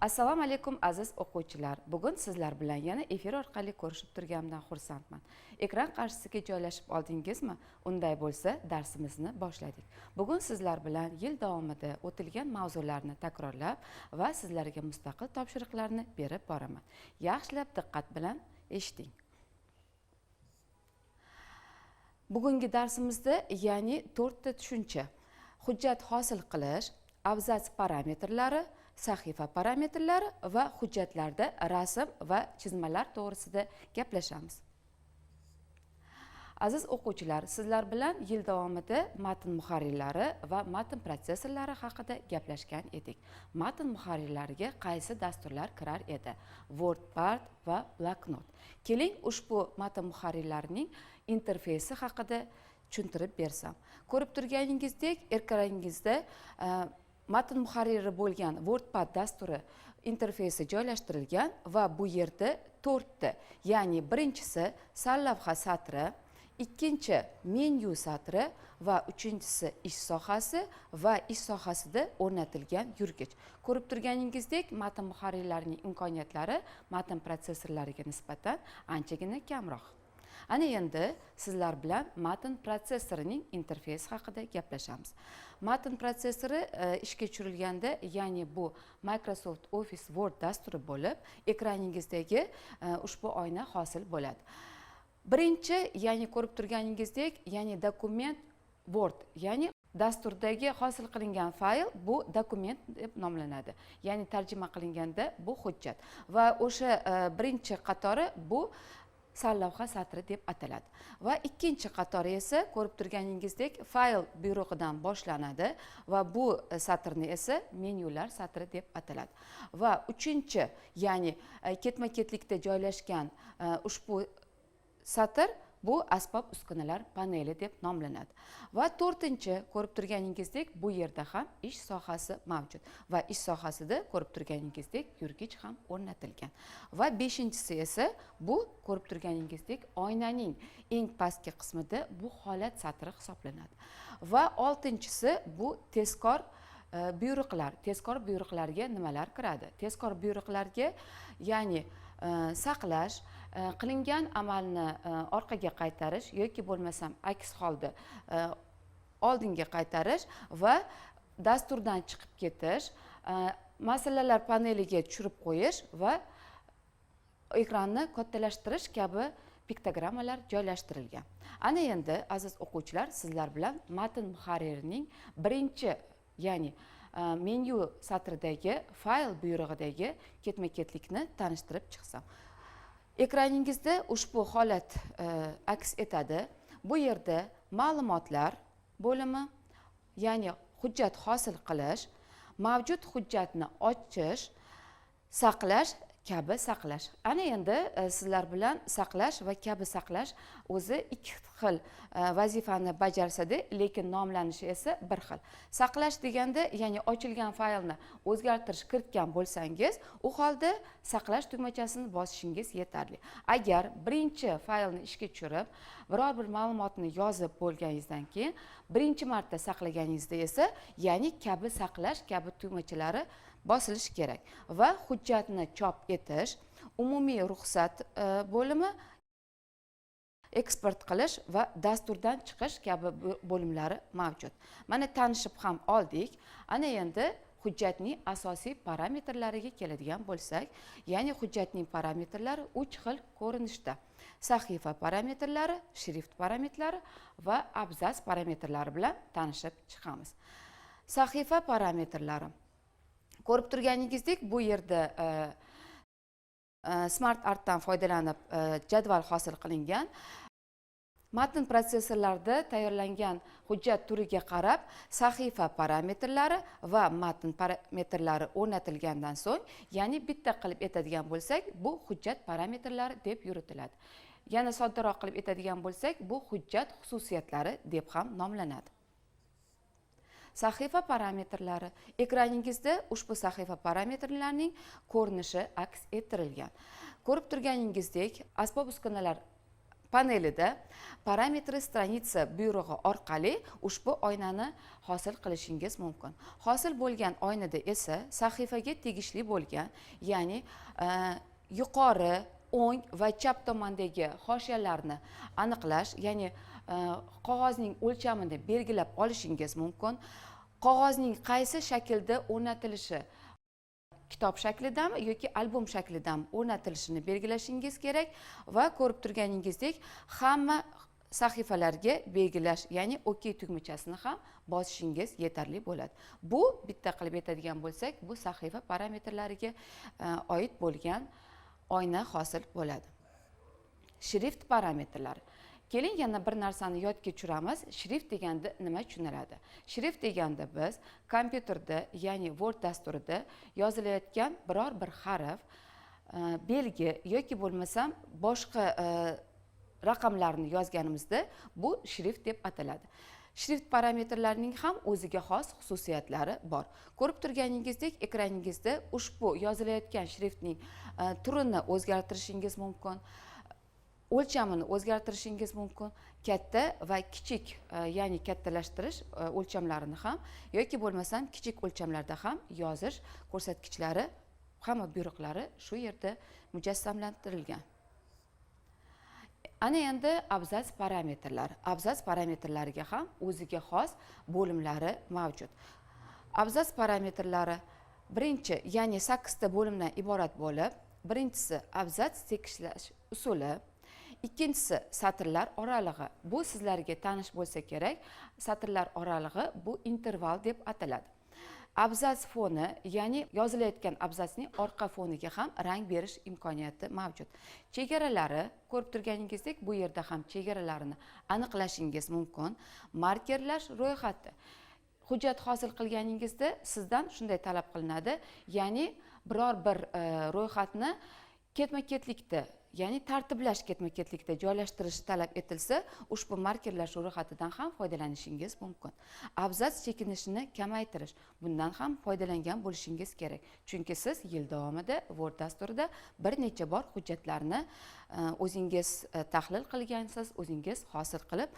Assalomu alaykum, aziz o'quvchilar! Bugun sizlar bilan yana efir orqali ko'rishib turganimdan xursandman. Ekran qarshisiga joylashib oldingizmi? Unday bo'lsa, darsimizni boshladik. Bugun sizlar bilan yil davomida o'tilgan mavzularni takrorlab va sizlarga mustaqil topshiriqlarni berib boraman. Yaxshilab diqqat bilan eshiting. Bugungi darsimizda, ya'ni to'rtta tushuncha: hujjat hosil qilish, abzats parametrlari, sahifa parametrlari va hujjatlarda rasm va chizmalar to'g'risida gaplashamiz. Aziz o'quvchilar, sizlar bilan yil davomida matn muharrirlari va matn protsessorlari haqida gaplashgan edik. Matn muharrirlariga qaysi dasturlar kirar edi? WordPad va Bloknot. Keling, ushbu matn muharrirlarining interfeysi haqida tushuntirib bersam. Ko'rib turganingizdek, ekraningizda matn muharriri bo'lgan WordPad dasturi interfeysi joylashtirilgan va bu yerda to'rtta, ya'ni birinchisi sarlavha satri, ikkinchi menyu satri va uchinchisi ish sohasi va ish sohasida o'rnatilgan yurgich. Ko'rib turganingizdek, matn muharrirlarining imkoniyatlari matn protsessorlariga nisbatan anchagina kamroq. Ana endi sizlar bilan matn protsessorining interfeysi haqida gaplashamiz. Matn protsessori ishga tushirilganda, ya'ni bu Microsoft Office Word dasturi bo'lib, ekraningizdagi ushbu oyna hosil bo'ladi. Birinchi, ya'ni ko'rib turganingizdek, ya'ni dokument Word, ya'ni dasturdagi hosil qilingan fayl bu dokument deb nomlanadi. Ya'ni tarjima qilinganda bu hujjat va o'sha birinchi qatori bu sarlavha satri deb ataladi. Va ikkinchi qatori esa, ko'rib turganingizdek, fayl buyrug'idan boshlanadi va bu satrni esa menyular satri deb ataladi. Va uchinchi, ya'ni ketma-ketlikda joylashgan ushbu satr bu asbob uskunalar paneli deb nomlanadi. Va to'rtinchi, ko'rib turganingizdek, bu yerda ham ish sohasi mavjud va ish sohasida, ko'rib turganingizdek, yurgich ham o'rnatilgan. Va beshinchisi esa bu, ko'rib turganingizdek, oynaning eng pastki qismida bu holat satri hisoblanadi. Va oltinchisi bu tezkor buyruqlar. Tezkor buyruqlarga nimalar kiradi? Tezkor buyruqlarga, ya'ni saqlash, qilingan amalni orqaga qaytarish yoki bo'lmasam aks holda oldinga qaytarish va dasturdan chiqib ketish, masalalar paneliga tushirib qo'yish va ekranni kattalashtirish kabi piktogrammalar joylashtirilgan. Ana endi, aziz o'quvchilar, sizlar bilan matn muharririning birinchi, ya'ni menyu satridagi fayl buyrug'idagi ketma-ketlikni tanishtirib chiqsam. Ekraningizda ushbu holat aks etadi. Bu yerda ma'lumotlar bo'limi, ya'ni hujjat hosil qilish, mavjud hujjatni ochish, saqlash, kabi saqlash. Ana endi sizlar bilan saqlash va kabi saqlash o'zi ikki xil vazifani bajarsa-da, lekin nomlanishi esa bir xil. Saqlash deganda, ya'ni ochilgan faylni o'zgartirish kiritgan bo'lsangiz, u holda saqlash tugmachasini bosishingiz yetarli. Agar birinchi faylni ishga tushirib, biror bir ma'lumotni yozib bo'lganingizdan keyin birinchi marta saqlaganingizda esa, ya'ni kabi saqlash kabi tugmachalari bosilishi kerak. Va hujjatni chop etish, umumiy ruxsat bo'limi, eksport qilish va dasturdan chiqish kabi bo'limlari mavjud. Mana, tanishib ham oldik. Ana endi hujjatning asosiy parametrlariga keladigan bo'lsak, ya'ni hujjatning parametrlari uch xil ko'rinishda: sahifa parametrlari, shrift parametrlari va abzats parametrlari bilan tanishib chiqamiz. Sahifa parametrlari. Ko'rib turganingizdek, bu yerda Smart Artdan foydalanib jadval hosil qilingan. Matn protsessorlarida tayyorlangan hujjat turiga qarab sahifa parametrlari va matn parametrlari o'rnatilgandan so'ng, ya'ni bitta qilib aytadigan bo'lsak, bu hujjat parametrlari deb yuritiladi. Yana soddaroq qilib aytadigan bo'lsak, bu hujjat xususiyatlari deb ham nomlanadi. Sahifa parametrlari. Ekraningizda ushbu sahifa parametrlarining ko'rinishi aks ettirilgan. Ko'rib turganingizdek, asbob uskunalar Panelida "Параметры страницы" buyrug'i orqali ushbu oynani hosil qilishingiz mumkin. Hosil bo'lgan oynada esa sahifaga tegishli bo'lgan, ya'ni yuqori, o'ng va chap tomondagi hoshiyalarni aniqlash, ya'ni qog'ozning o'lchamini belgilab olishingiz mumkin. Qog'ozning qaysi shaklda o'rnatilishi, kitob shaklidami yoki albom shaklidami o'rnatilishini belgilashingiz kerak va ko'rib turganingizdek, hamma sahifalarga belgilash, ya'ni OK tugmachasini ham bosishingiz yetarli bo'ladi. Bu bitta qilib aytadigan bo'lsak, bu sahifa parametrlariga oid bo'lgan oyna hosil bo'ladi. Shrift parametrlari. Keling, yana bir narsani yodga tushiramiz. Shrift deganda nima tushuniladi? Shrift deganda biz kompyuterda, ya'ni Word dasturida yozilayotgan biror bir harf, belgi yoki bo'lmasam boshqa raqamlarni yozganimizda, bu shrift deb ataladi. Shrift parametrlarining ham o'ziga xos xususiyatlari bor. Ko'rib turganingizdek, ekraningizda ushbu yozilayotgan shriftning turini o'zgartirishingiz mumkin, o'lchamini o'zgartirishingiz mumkin, katta va kichik, ya'ni kattalashtirish o'lchamlarini ham yoki bo'lmasam kichik o'lchamlarda ham yozish ko'rsatkichlari, hamma buyruqlari shu yerda mujassamlantirilgan. Ana endi abzats parametrlari. Abzats parametrlariga ham o'ziga xos bo'limlari mavjud. Abzats parametrlari birinchi, ya'ni sakkizta bo'limdan iborat bo'lib, birinchisi abzats tekislash usuli, ikkinchisi satrlar oralig'i. Bu sizlarga tanish bo'lsa kerak, satrlar oralig'i bu interval deb ataladi. Abzats foni, ya'ni yozilayotgan abzatsning orqa foniga ham rang berish imkoniyati mavjud. Chegaralari, ko'rib turganingizdek, bu yerda ham chegaralarini aniqlashingiz mumkin. Markerlash ro'yxati. Hujjat hosil qilganingizda sizdan shunday talab qilinadi, ya'ni biror bir ro'yxatni ketma ketlikda, ya'ni tartiblash, ketma ketlikda joylashtirish talab etilsa, ushbu markerlash ro'yxatidan ham foydalanishingiz mumkin. Abzats chekinishini kamaytirish, bundan ham foydalangan bo'lishingiz kerak, chunki siz yil davomida Word dasturida bir necha bor hujjatlarni o'zingiz tahlil qilgansiz, o'zingiz hosil qilib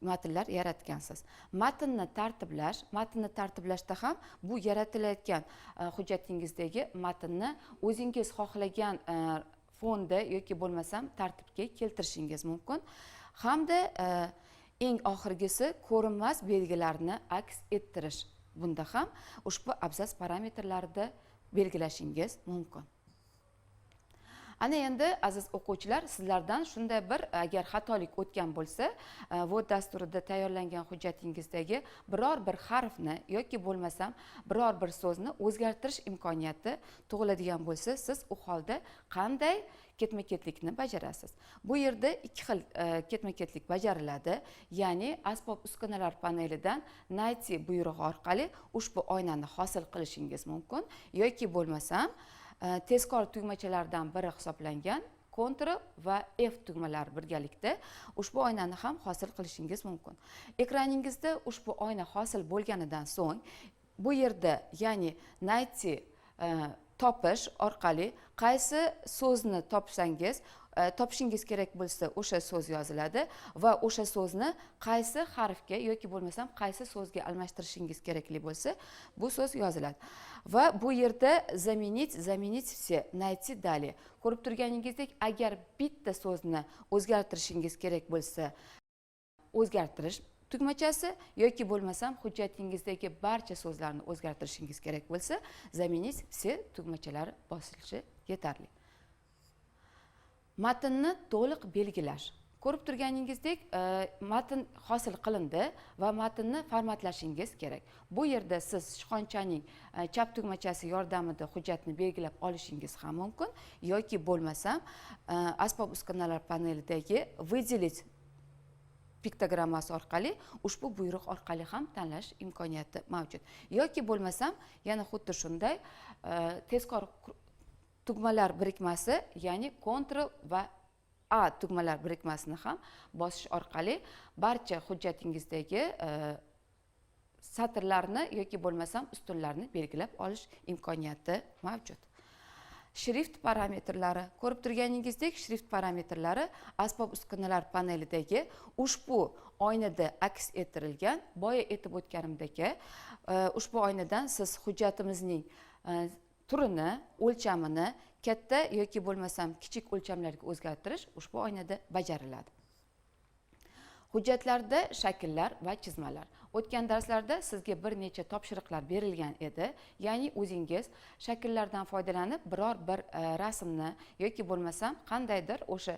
matnlar yaratgansiz. Matnni tartiblash. Matnni tartiblashda ham bu yaratilayotgan hujjatingizdagi matnni o'zingiz xohlagan fonda yoki bo'lmasam tartibga keltirishingiz mumkin. Hamda eng oxirgisi ko'rinmas belgilarni aks ettirish. Bunda ham ushbu abzats parametrlarida belgilashingiz mumkin. Ana endi, aziz o'quvchilar, sizlardan shunday bir agar xatolik o'tgan bo'lsa, Word dasturida tayyorlangan hujjatingizdagi biror bir harfni yoki bo'lmasam biror bir so'zni o'zgartirish imkoniyati tug'iladigan bo'lsa, siz u holda qanday ketma ketlikni bajarasiz? Bu yerda ikki xil ketma ketlik bajariladi, ya'ni asbob uskunalar panelidan "Найти" buyrug'i orqali ushbu oynani hosil qilishingiz mumkin yoki bo'lmasam tezkor tugmachalardan biri hisoblangan Ctrl va F tugmalari birgalikda ushbu oynani ham hosil qilishingiz mumkin. Ekraningizda ushbu oyna hosil bo'lganidan so'ng bu yerda, ya'ni "Найти", topish orqali qaysi so'zni topsangiz, topishingiz kerak bo'lsa, o'sha so'z yoziladi va o'sha so'zni qaysi harfga yoki bo'lmasam qaysi so'zga almashtirishingiz kerakli bo'lsa, bu so'z yoziladi va bu yerda "Заменить", "Заменить все", "Найти далее". Ko'rib turganingizdek, agar bitta so'zni o'zgartirishingiz kerak bo'lsa, o'zgartirish tugmachasi yoki bo'lmasam hujjatingizdagi barcha so'zlarni o'zgartirishingiz kerak bo'lsa, "Заменить все" tugmachalari bosilishi yetarli. Matnni to'liq belgilash. Ko'rib turganingizdek, matn hosil qilindi va matnni formatlashingiz kerak. Bu yerda siz sichqonchaning chap tugmachasi yordamida hujjatni belgilab olishingiz ham mumkin yoki bo'lmasam asbob uskunalar panelidagi "Выделить" piktogrammasi orqali, ushbu buyruq orqali ham tanlash imkoniyati mavjud yoki bo'lmasam yana xuddi shunday tezkor tugmalar birikmasi, ya'ni Ctrl va A tugmalar birikmasini ham bosish orqali barcha hujjatingizdagi satrlarni yoki bo'lmasam ustunlarni belgilab olish imkoniyati mavjud. Shrift parametrlari. Ko'rib turganingizdek, shrift parametrlari asbob uskunalar panelidagi ushbu oynada aks ettirilgan. Boya aytib o'tganimdek, ushbu oynadan siz hujjatimizning turini, o'lchamini katta yoki bo'lmasam kichik o'lchamlarga o'zgartirish ushbu oynada bajariladi. Hujjatlarda shakllar va chizmalar. O'tgan darslarda sizga bir necha topshiriqlar berilgan edi. Ya'ni o'zingiz shakllardan foydalanib biror bir rasmni yoki bo'lmasam qandaydir o'sha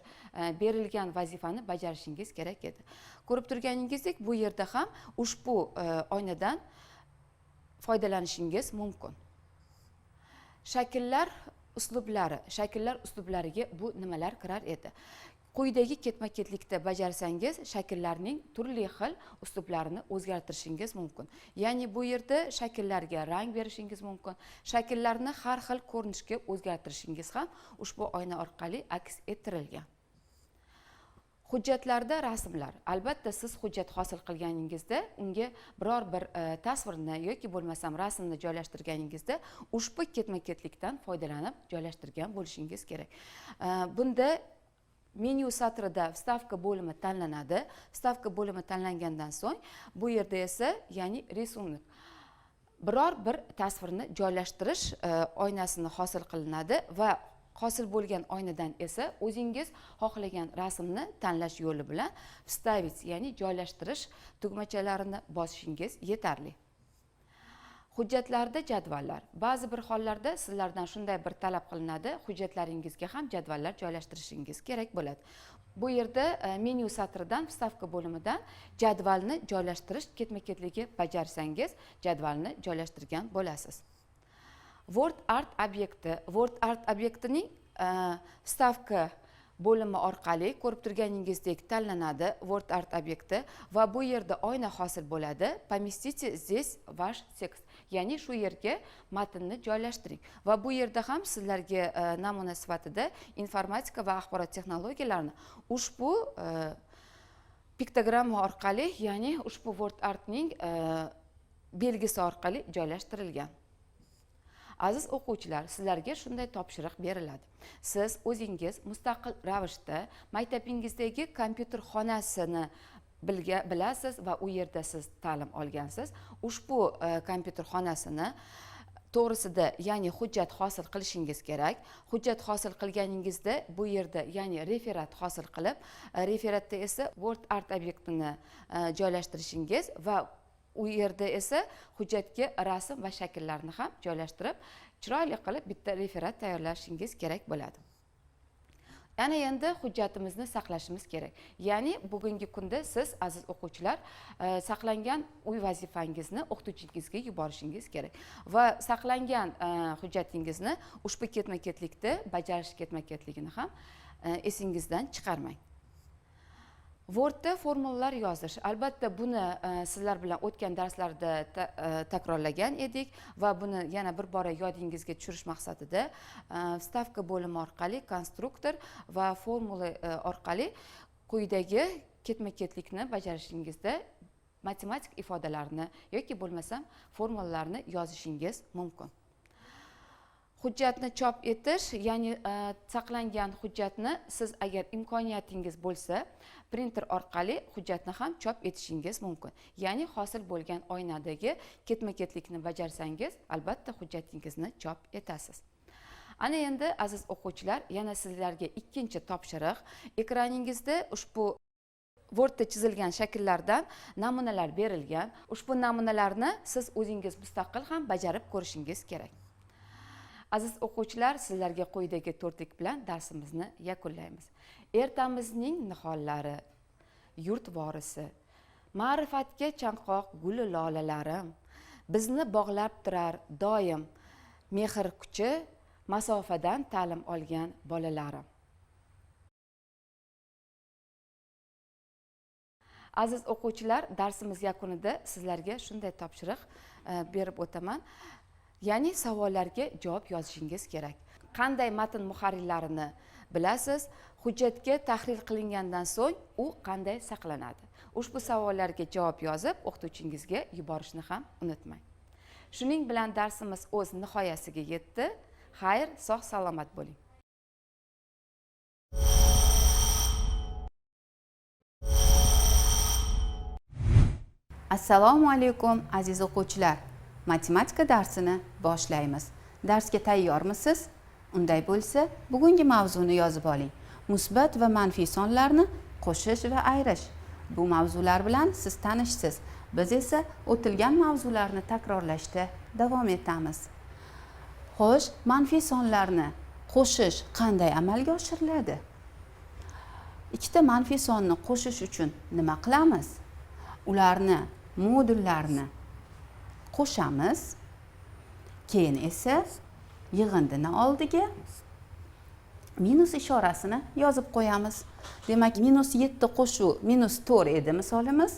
berilgan vazifani bajarishingiz kerak edi. Ko'rib turganingizdek, bu yerda ham ushbu oynadan foydalanishingiz mumkin. Shakllar uslublari. Shakllar uslublariga bu nimalar kirar edi? Quyidagi ketma-ketlikda bajarsangiz shakllarning turli xil uslublarini o'zgartirishingiz mumkin. Ya'ni bu yerda shakllarga rang berishingiz mumkin. Shakllarni har xil ko'rinishga o'zgartirishingiz ham ushbu oyna orqali aks ettirilgan. Hujjatlarda rasmlar. Albatta siz hujjat hosil qilganingizda unga biror bir tasvirni yoki bo'lmasam rasmni joylashtirganingizda ushbu ketma-ketlikdan foydalanib joylashtirgan bo'lishingiz kerak. Bunda menyu satrida vstavka bo'limi tanlanadi. Vstavka bo'limi tanlangandan so'ng bu yerda esa, ya'ni рисунок, biror bir tasvirni joylashtirish oynasini hosil qilinadi va hosil bo'lgan oynadan esa o'zingiz xohlagan rasmni tanlash yo'li bilan вставить, ya'ni joylashtirish tugmachalarini bosishingiz yetarli. Hujjatlarda jadvallar. Ba'zi bir hollarda sizlardan shunday bir talab qilinadi, hujjatlaringizga ham jadvallar joylashtirishingiz kerak bo'ladi. Bu yerda menyu satridan vstavka bo'limidan jadvalni joylashtirish ketma-ketligi bajarsangiz jadvalni joylashtirgan bo'lasiz. Word Art obyekti. Word Art obyektining vstavka bo'limi orqali ko'rib turganingizdek tanlanadi Word Art obyekti va bu yerda oyna hosil bo'ladi. Поместите здесь ваш текст. Ya'ni shu yerga matnni joylashtiring. Va bu yerda ham sizlarga namuna sifatida informatika va axborot texnologiyalarini ushbu piktogramma orqali, ya'ni ushbu Word Artning belgisi orqali joylashtirilgan. Aziz o'quvchilar, sizlarga shunday topshiriq beriladi. Siz o'zingiz mustaqil ravishda maktabingizdagi kompyuter xonasini bilasiz va u yerda siz ta'lim olgansiz. Ushbu kompyuter xonasini to'g'risida, ya'ni hujjat hosil qilishingiz kerak. Hujjat hosil qilganingizda bu yerda, ya'ni referat hosil qilib, referatda esa Word Art obyektini joylashtirishingiz va u yerda esa hujjatga rasm va shakllarni ham joylashtirib, chiroyli qilib bitta referat tayyorlashingiz kerak bo'ladi. Ana endi hujjatimizni saqlashimiz kerak. Ya'ni bugungi kunda siz, aziz o'quvchilar, saqlangan uy vazifangizni o'qituvchingizga yuborishingiz kerak va saqlangan hujjatingizni ushbu ketma-ketlikda bajarish ketma-ketligini ham esingizdan chiqarmang. Wordda formulalar yozish. Albatta buni sizlar bilan o'tgan darslarda takrorlagan edik va buni yana bir bora yodingizga tushirish maqsadida vstavka bo'limi orqali konstruktor va formula orqali quyidagi ketma-ketlikni bajarishingizda matematik ifodalarni yoki bo'lmasam formulalarni yozishingiz mumkin. Hujjatni chop etish, ya'ni saqlangan hujjatni siz agar imkoniyatingiz bo'lsa, printer orqali hujjatni ham chop etishingiz mumkin. Ya'ni hosil bo'lgan oynadagi ketma-ketlikni bajarsangiz, albatta hujjatingizni chop etasiz. Ana endi aziz o'quvchilar, yana sizlarga ikkinchi topshiriq. Ekraningizda ushbu Wordda chizilgan shakllardan namunalar berilgan. Ushbu namunalarni siz o'zingiz mustaqil ham bajarib ko'rishingiz kerak. Aziz o'quvchilar, sizlarga quyidagi to'rtlik bilan darsimizni yakunlaymiz. Ertamizning nihollari, yurt vorisi, ma'rifatga chanqoq gul lolalarim, bizni bog'lab turar doim mehr kuchi, masofadan ta'lim olgan bolalarim. Aziz o'quvchilar, darsimiz yakunida sizlarga shunday topshiriq berib o'taman. Ya'ni savollarga javob yozishingiz kerak. Qanday matn muharrirlarini bilasiz? Hujjatga tahrir qilingandan so'ng u qanday saqlanadi? Ushbu savollarga javob yozib, o'qituvchingizga yuborishni ham unutmang. Shuning bilan darsimiz o'z nihoyasiga yetdi. Xayr, sog' salomat bo'ling. Assalomu alaykum aziz o'quvchilar. Matematika darsini boshlaymiz. Darsga tayyormisiz? Unday bo'lsa, bugungi mavzuni yozib oling. Musbat va manfiy sonlarni qo'shish va ayirish. Bu mavzular bilan siz tanishsiz. Biz esa o'tilgan mavzularni takrorlashda davom etamiz. Xo'sh, manfiy sonlarni qo'shish qanday amalga oshiriladi? Ikkita manfiy sonni qo'shish uchun nima qilamiz? Ularni modullarini qo'shamiz. Keyin esa yig'indini oldiga minus ishorasini yozib qo'yamiz. Demak, -7 qo'shuv -4 edi misolimiz.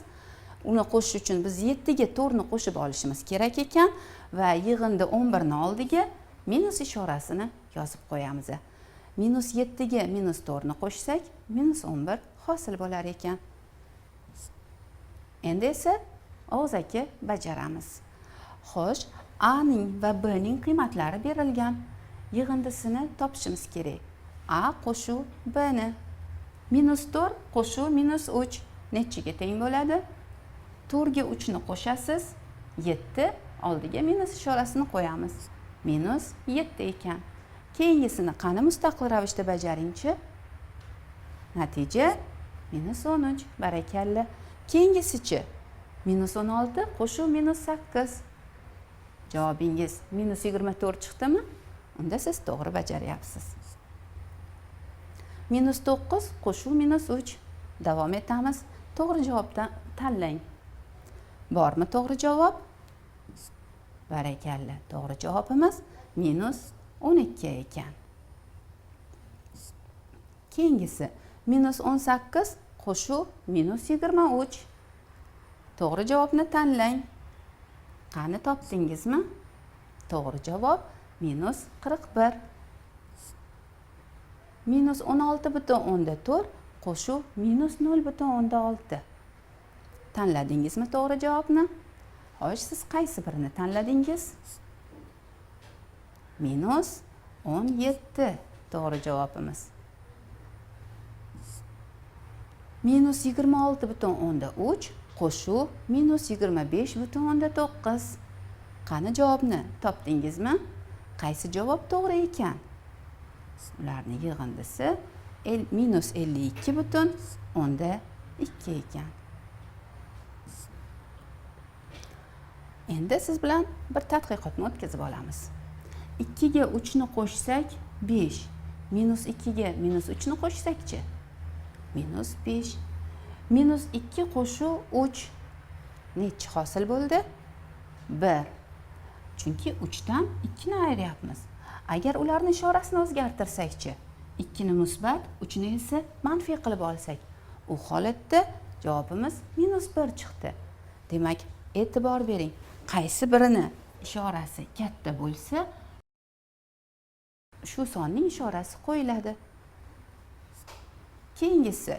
Uni qo'shish uchun biz 7 ga 4 ni qo'shib olishimiz kerak ekan va yig'indi 11 ni oldiga minus ishorasini yozib qo'yamiz. -7 ga -4 ni qo'shsak, -11 hosil bo'lar ekan. Endi esa og'zaki bajaramiz. Xo'sh, A ning va B ning qiymatlari berilgan. Yig'indisini topishimiz kerak. A qo'shuv B ni. -4 qo'shuv -3 nechiga teng bo'ladi? 4 ga 3 ni qo'shasiz, 7, oldiga minus ishorasini qo'yamiz. -7 ekan. Keyingisini qani mustaqil ravishda bajaringchi? Natija -13. Barakalla. Keyingisichi -16 qo'shuv -8. Javobingiz -24 chiqdimi? Unda siz to'g'ri bajaryapsiz. -9 qo'shuv -3. Davom etamiz. To'g'ri javobdan tanlang. Bormi to'g'ri javob? Barakalla. To'g'ri javobimiz -12 ekan. Keyingisi -18 qo'shuv -23. To'g'ri javobni tanlang. Qani topdingizmi? To'g'ri javob -41. -16,4 qo'shuv -0,6. Tanladingizmi to'g'ri javobni? Xo'sh, siz qaysi birini tanladingiz? -17 to'g'ri javobimiz. -26,3 qo'shuv -25,9. Qani javobni topdingizmi? Qaysi javob to'g'ri ekan? Ularning yig'indisi -52,2 ekan. Endi siz bilan bir tadqiqotni o'tkazib olamiz. 2 ga 3 ni qo'shsak 5, -2 ga -3 ni qo'shsak-chi? -5. -2 qo'shuv 3 nechi hosil bo'ldi? 1. Chunki 3 dan 2 ni ayiryapmiz. Agar ularning ishorasini o'zgartirsak-chi? 2 ni musbat, 3 ni esa manfiy qilib olsak, u holatda javobimiz -1 chiqdi. Demak, e'tibor bering, qaysi birini ishorasi katta bo'lsa, shu sonning ishorasi qo'yiladi. Keyingisi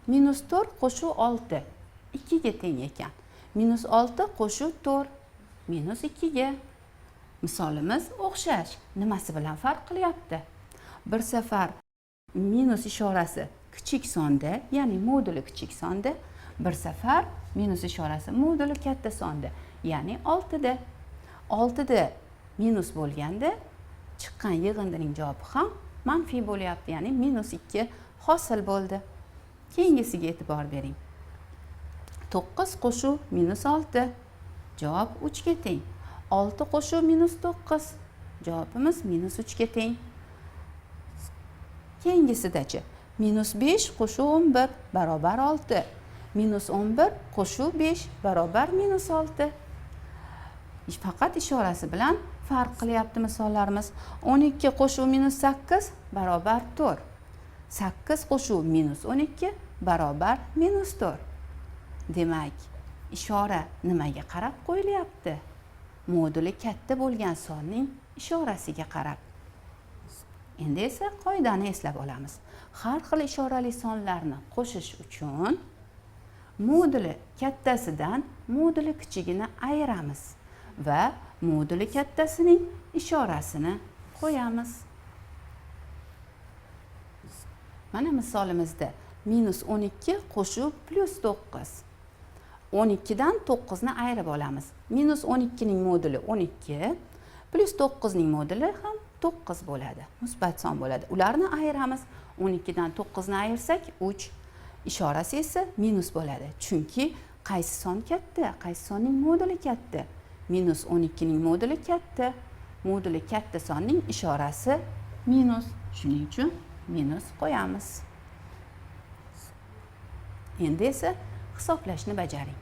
-4 qo'shuv 6 2 ga teng ekan. -6 qo'shuv 4 -2 ga. Misolimiz o'xshash. Nimasi bilan farq qilyapti? Bir safar minus ishorasi kichik sonda, ya'ni moduli kichik sonda, bir safar minus ishorasi moduli katta sonda, ya'ni 6 da. 6 da minus bo'lganda chiqqan yig'indining javobi ham manfiy bo'lyapti, ya'ni -2 hosil bo'ldi. Keyingisiga e'tibor bering. 9 qo'shuv -6 javob 3 ga teng. 6 qo'shuv -9 javobimiz -3 ga teng. Keyingisidachi -5 qo'shuv 11 barobar 6. -11 qo'shuv 5 barobar -6. Faqat ishorasi bilan farq qilyapti misollarimiz. 12 qo'shuv -8 barobar 4. 8 qo'shuv -12 barobar -4. Demak, ishora nimaga qarab qo'yilyapti? Moduli katta bo'lgan sonning ishorasiga qarab. Endi esa qoidani eslab olamiz. Har xil ishorali sonlarni qo'shish uchun moduli kattasidan moduli kichigini ayiramiz va moduli kattasining ishorasini qo'yamiz. Mana misolimizda minus 12 qo'shib plyus 9. 12 dan 9 ni ayirib olamiz. Minus 12 ning moduli 12, plyus 9 ning moduli ham 9 bo'ladi. Musbat son bo'ladi. Ularni ayiramiz. 12 dan 9 ni ayirsak 3. Ishorasi esa minus bo'ladi. Chunki qaysi son katta, qaysi sonning moduli katta? Minus 12 ning moduli katta. Moduli katta sonning ishorasi minus. Shuning uchun minus qo'yamiz. Endi esa hisoblashni bajaring.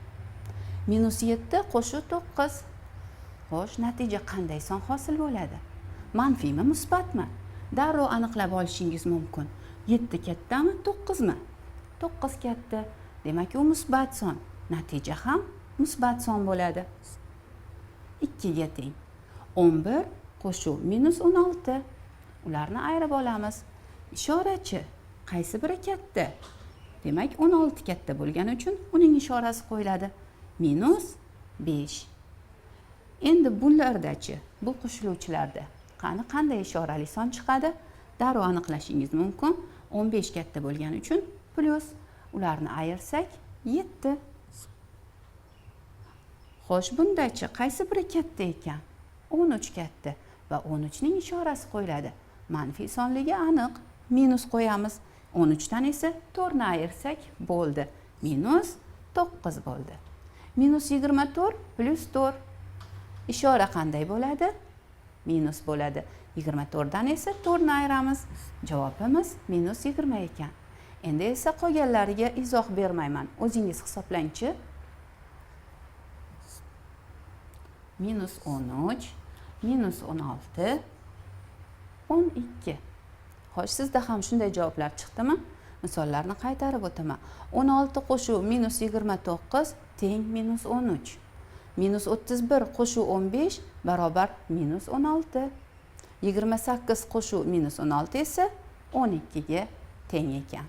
Minus 7 qo'shib 9. Xo'sh, natija qanday son hosil bo'ladi? Manfiymi, musbatmi? Darrov aniqlab olishingiz mumkin. 7 kattami, 9 mi? 9 katta. Demak, u musbat son. Natija ham musbat son bo'ladi. 2 ga teng. 11 qo'shuv minus 16. Ularni ayirib olamiz. Ishorachi qaysi biri katta? Demak, 16 katta bo'lgani uchun uning ishorasi qo'yiladi. Minus 5. Endi bulardachi, bu qo'shiluvchilarda qani qanday ishorali son chiqadi? Darrov aniqlashingiz mumkin. 15 katta bo'lgani uchun plyus. Ularni ayirsak 7. Xo'sh, bundachi qaysi biri katta ekan? 13 katta va 13 ning ishorasi qo'yiladi. Manfiy sonligi aniq, minus qo'yamiz. 13 dan esa 4 ni ayirsak bo'ldi. Minus 9 bo'ldi. Minus 24 plyus 4. Ishora qanday bo'ladi? Minus bo'ladi. 24 dan esa 4 ni ayiramiz. Javobimiz minus 20 ekan. Endi esa qolganlariga izoh bermayman. O'zingiz hisoblangchi. Minus 13, minus 16, 12. Xo'sh, sizda ham shunday javoblar chiqdimi? Misollarni qaytarib o'taman. 16 qo'shuv minus 29 teng minus 13. Minus 31 qo'shuv 15 barobar minus 16. 28 qo'shuv minus 16 esa 12 ga teng ekan.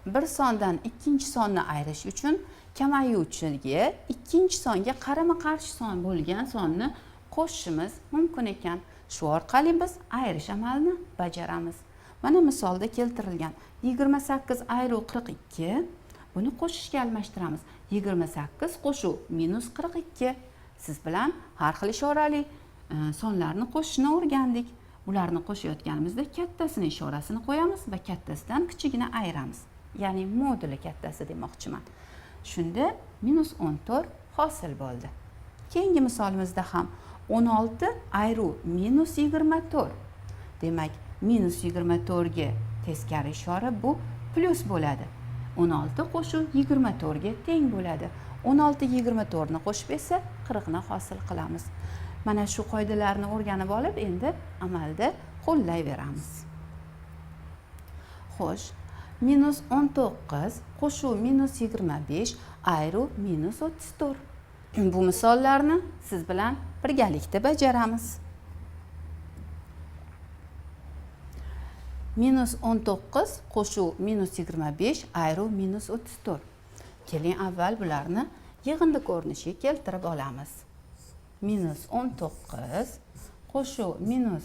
Bir sondan ikkinchi sonni ayirish uchun kamayuvchiga ikkinchi songa qarama-qarshi son bo'lgan sonni qo'shishimiz mumkin ekan. Shu orqali biz ayirish amalini bajaramiz. Mana misolda keltirilgan 28 ayru 42, buni qo'shishga almashtiramiz. 28 qo'shuv minus 42. Siz bilan har xil ishorali sonlarni qo'shishni o'rgandik. Ularni qo'shayotganimizda kattasini ishorasini qo'yamiz va kattasidan kichigini ayiramiz. Ya'ni moduli kattasi demoqchiman. Shunda minus 14 hosil bo'ldi. Keyingi misolimizda ham 16 ayru minus 24. Demak, minus 24 ga teskari ishora bu plyus bo'ladi. 16 qo'shuv 24 ga teng bo'ladi. 16 24 ni qo'shib esa 40 ni hosil qilamiz. Mana shu qoidalarni o'rganib olib, endi amalda qo'llayveramiz. Xo'sh, minus 19 qo'shuv minus 25 ayru minus 34. Bu misollarni siz bilan birgalikda bajaramiz. Minus 19 qo'shuv minus 25 ayru minus 34. Keling, avval bularni yig'indi ko'rinishiga keltirib olamiz. Minus 19 qo'shuv minus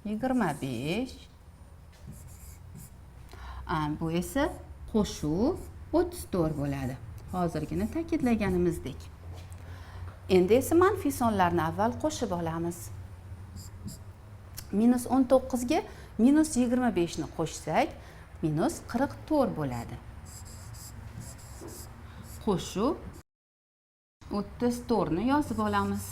25, bu esa qo'shuv 34 bo'ladi. Hozirgina ta'kidlaganimizdek. Endi esa manfiy sonlarni avval qo'shib olamiz. Minus 19 ga minus 25 ni qo'shsak, minus 44 bo'ladi. Qo'shuv 34 ni yozib olamiz.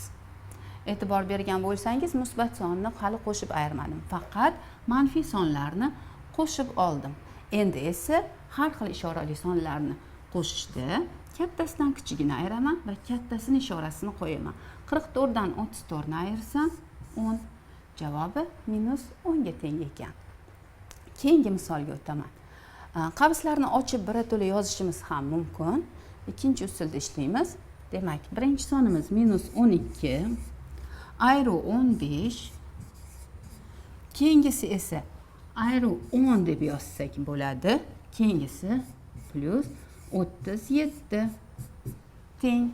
E'tibor bergan bo'lsangiz, musbat sonni hali qo'shib ayirmadim. Faqat manfiy sonlarni qo'shib oldim. Endi esa har xil ishorali sonlarni qo'shishda kattasidan kichigini ayiraman va kattasini ishorasini qo'yaman. 44 dan 34 ni ayirsam 10. Javobi minus 10 ga teng ekan. Keyingi misolga o'taman. Qavslarni ochib birato'la yozishimiz ham mumkin. Ikkinchi usulda ishlaymiz. Demak, birinchi sonimiz minus 12 ayru 15. Keyingisi esa ayru 10 deb yozsak bo'ladi. Keyingisi plyus 37 teng.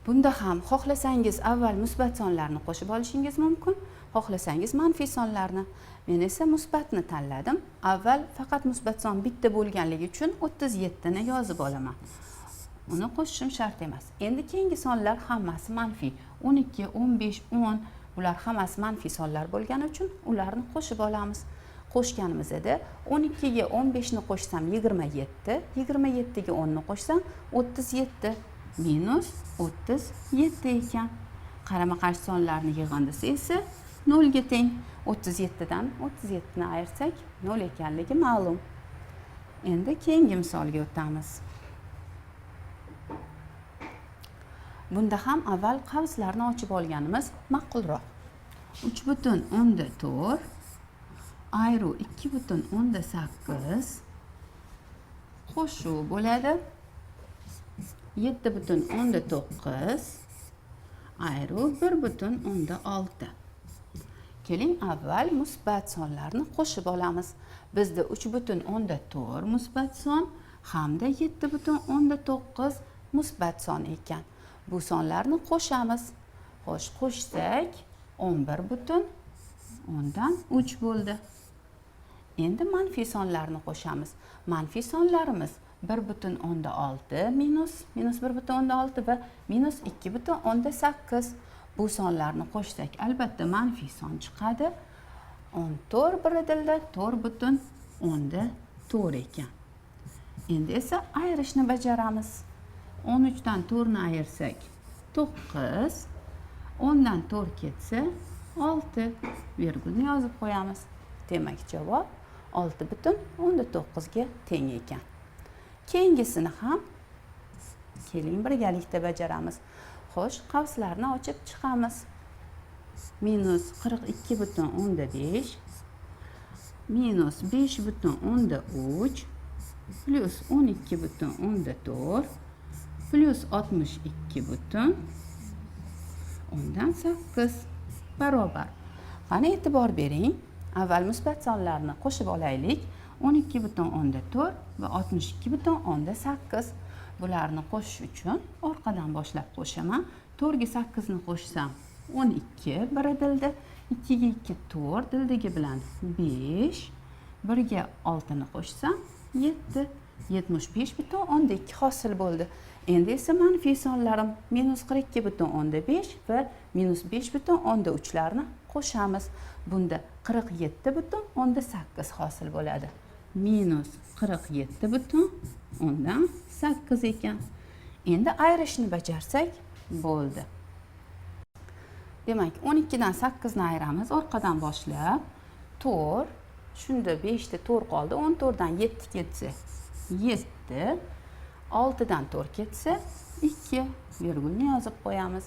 Bunda ham xohlasangiz avval musbat sonlarni qo'shib olishingiz mumkin, xohlasangiz manfiy sonlarni. Men esa musbatni tanladim. Avval faqat musbat son bitta bo'lganligi uchun 37 ni yozib olaman. Uni qo'shishim shart emas. Endi keyingi sonlar hammasi manfiy. 12, 15, 10 bular hammasi manfiy sonlar bo'lgani uchun ularni qo'shib olamiz. Qo'shganimizda 12 ga 15 ni qo'shsam 27, 27 ga 10 ni qo'shsam 37 minus 37 ekan. Qarama-qarshi sonlarni yig'indisi esa 0 ga teng. 37 dan 37 ni ayirsak 0 ekanligi ma'lum. Endi keyingi misolga o'tamiz. Bunda ham avval qavslarni ochib olganimiz ma'qulroq. 3,4 ayru 2,8 qo'shuv bo'ladi. 7,9 ayru 1,6. Keling, avval musbat sonlarni qo'shib olamiz. Bizda 3,4 musbat son hamda 7,9 musbat son ekan. Bu sonlarni qo'shamiz. Xo'sh, qo'shsak 11,3 bo'ldi. Endi manfiy sonlarni qo'shamiz. Manfiy sonlarimiz 1,6 minus 1,6 va minus 2,8. Bu sonlarni qo'shsak albatta manfiy son chiqadi. 14 biridilda 4,4 ekan. Endi esa ayirishni bajaramiz. 13 dan 4 ni ayirsak 9, 10 dan 4 ketsa 6, virgulni yozib qo'yamiz. Demak, javob 6,9 ga teng ekan. Keyingisini ham keling birgalikda bajaramiz. Xo'sh, qavslarni ochib chiqamiz. Minus 42,5 minus 5,3 plus 12,4 plus 62,8 barobar. Qani e'tibor bering. Avval musbat sonlarni qo'shib olaylik. 12,4 va 62,8. Bularni qo'shish uchun orqadan boshlab qo'shaman. 4 ga 8 ni qo'shsam 12 biridildi. 2 ga 2 4 dildigi bilan 5, 1 ga 6 ni qo'shsam 7, 75,2 hosil bo'ldi. Endi esa manfiy sonlarim minus 42,5 va minus 5,3 larni qo'shamiz. Bunda 47,8 hosil bo'ladi. Minus 47,8 ekan. Endi ayirishni bajarsak bo'ldi. Demak, 12 dan 8 ni ayiramiz, orqadan boshlab 4, shunda 5 ta 4 qoldi. 14 dan 7 ketsa 7, 6 dan 4 ketsa 2, virgulni yozib qo'yamiz.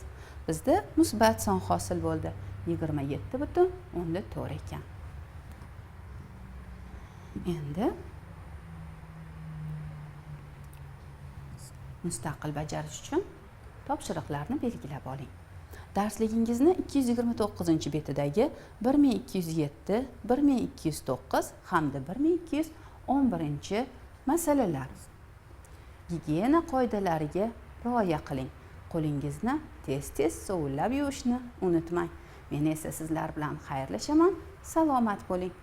Bizda musbat son hosil bo'ldi. 27,4 ekan. Endi mustaqil bajarish uchun topshiriqlarni belgilab oling. Darsligingizni 229-betidagi 1207, 1209 hamda 1211 masalalar. Gigiyena qoidalariga rioya qiling. Qo'lingizni tez-tez sovunlab yuvishni unutmang. Men esa sizlar bilan xayrlashaman. Salomat bo'ling.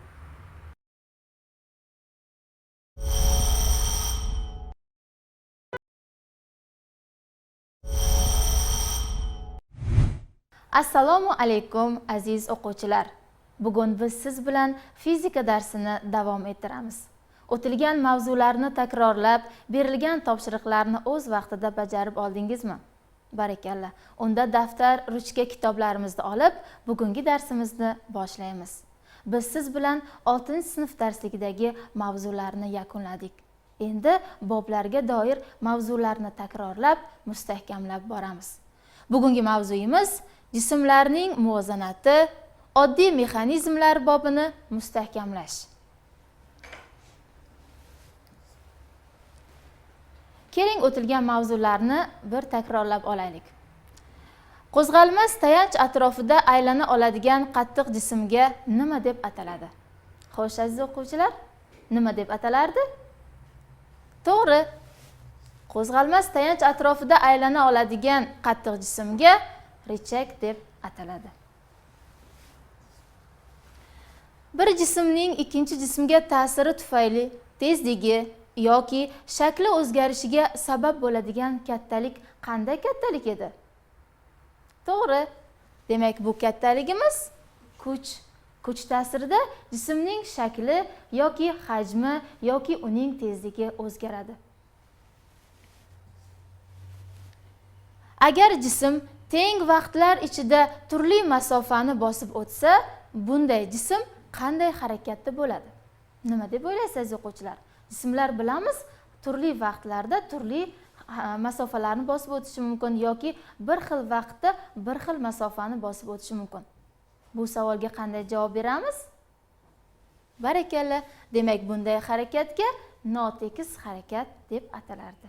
Assalomu alaykum aziz o'quvchilar. Bugun biz siz bilan fizika darsini davom ettiramiz. O'tilgan mavzularni takrorlab, berilgan topshiriqlarni o'z vaqtida bajarib oldingizmi? Barakalla. Unda daftar, ruchka, kitoblarimizni olib, bugungi darsimizni boshlaymiz. Biz siz bilan 6-sinf darsligidagi mavzularni yakunladik. Endi boblarga doir mavzularni takrorlab, mustahkamlab boramiz. Bugungi mavzuyimiz jismlarning muvozanati, oddiy mexanizmlar bobini mustahkamlash. Keling, o'tilgan mavzularni bir takrorlab olaylik. Qo'zg'almas tayanch atrofida aylana oladigan qattiq jismga nima deb ataladi? Xo'sh, aziz o'quvchilar, nima deb atalardi? To'g'ri, Qo'zg'almas tayanch atrofida aylana oladigan qattiq jismga richak deb ataladi. Bir jismning ikkinchi jismga ta'siri tufayli tezligi yoki shakli o'zgarishiga sabab bo'ladigan kattalik qanday kattalik edi? To'g'ri. Demak, bu kattaligimiz kuch. Kuch ta'sirida jismning shakli yoki hajmi yoki uning tezligi o'zgaradi. Agar jism teng vaqtlar ichida turli masofani bosib o'tsa, bunday jism qanday harakatda bo'ladi? Nima deb o'ylaysiz o'quvchilar? Jismlar bilamiz, turli vaqtlarda turli masofalarni bosib o'tishi mumkin yoki bir xil vaqtda bir xil masofani bosib o'tishi mumkin. Bu savolga qanday javob beramiz? Barakalla. Demak, bunday harakatga notekis harakat deb atalardi.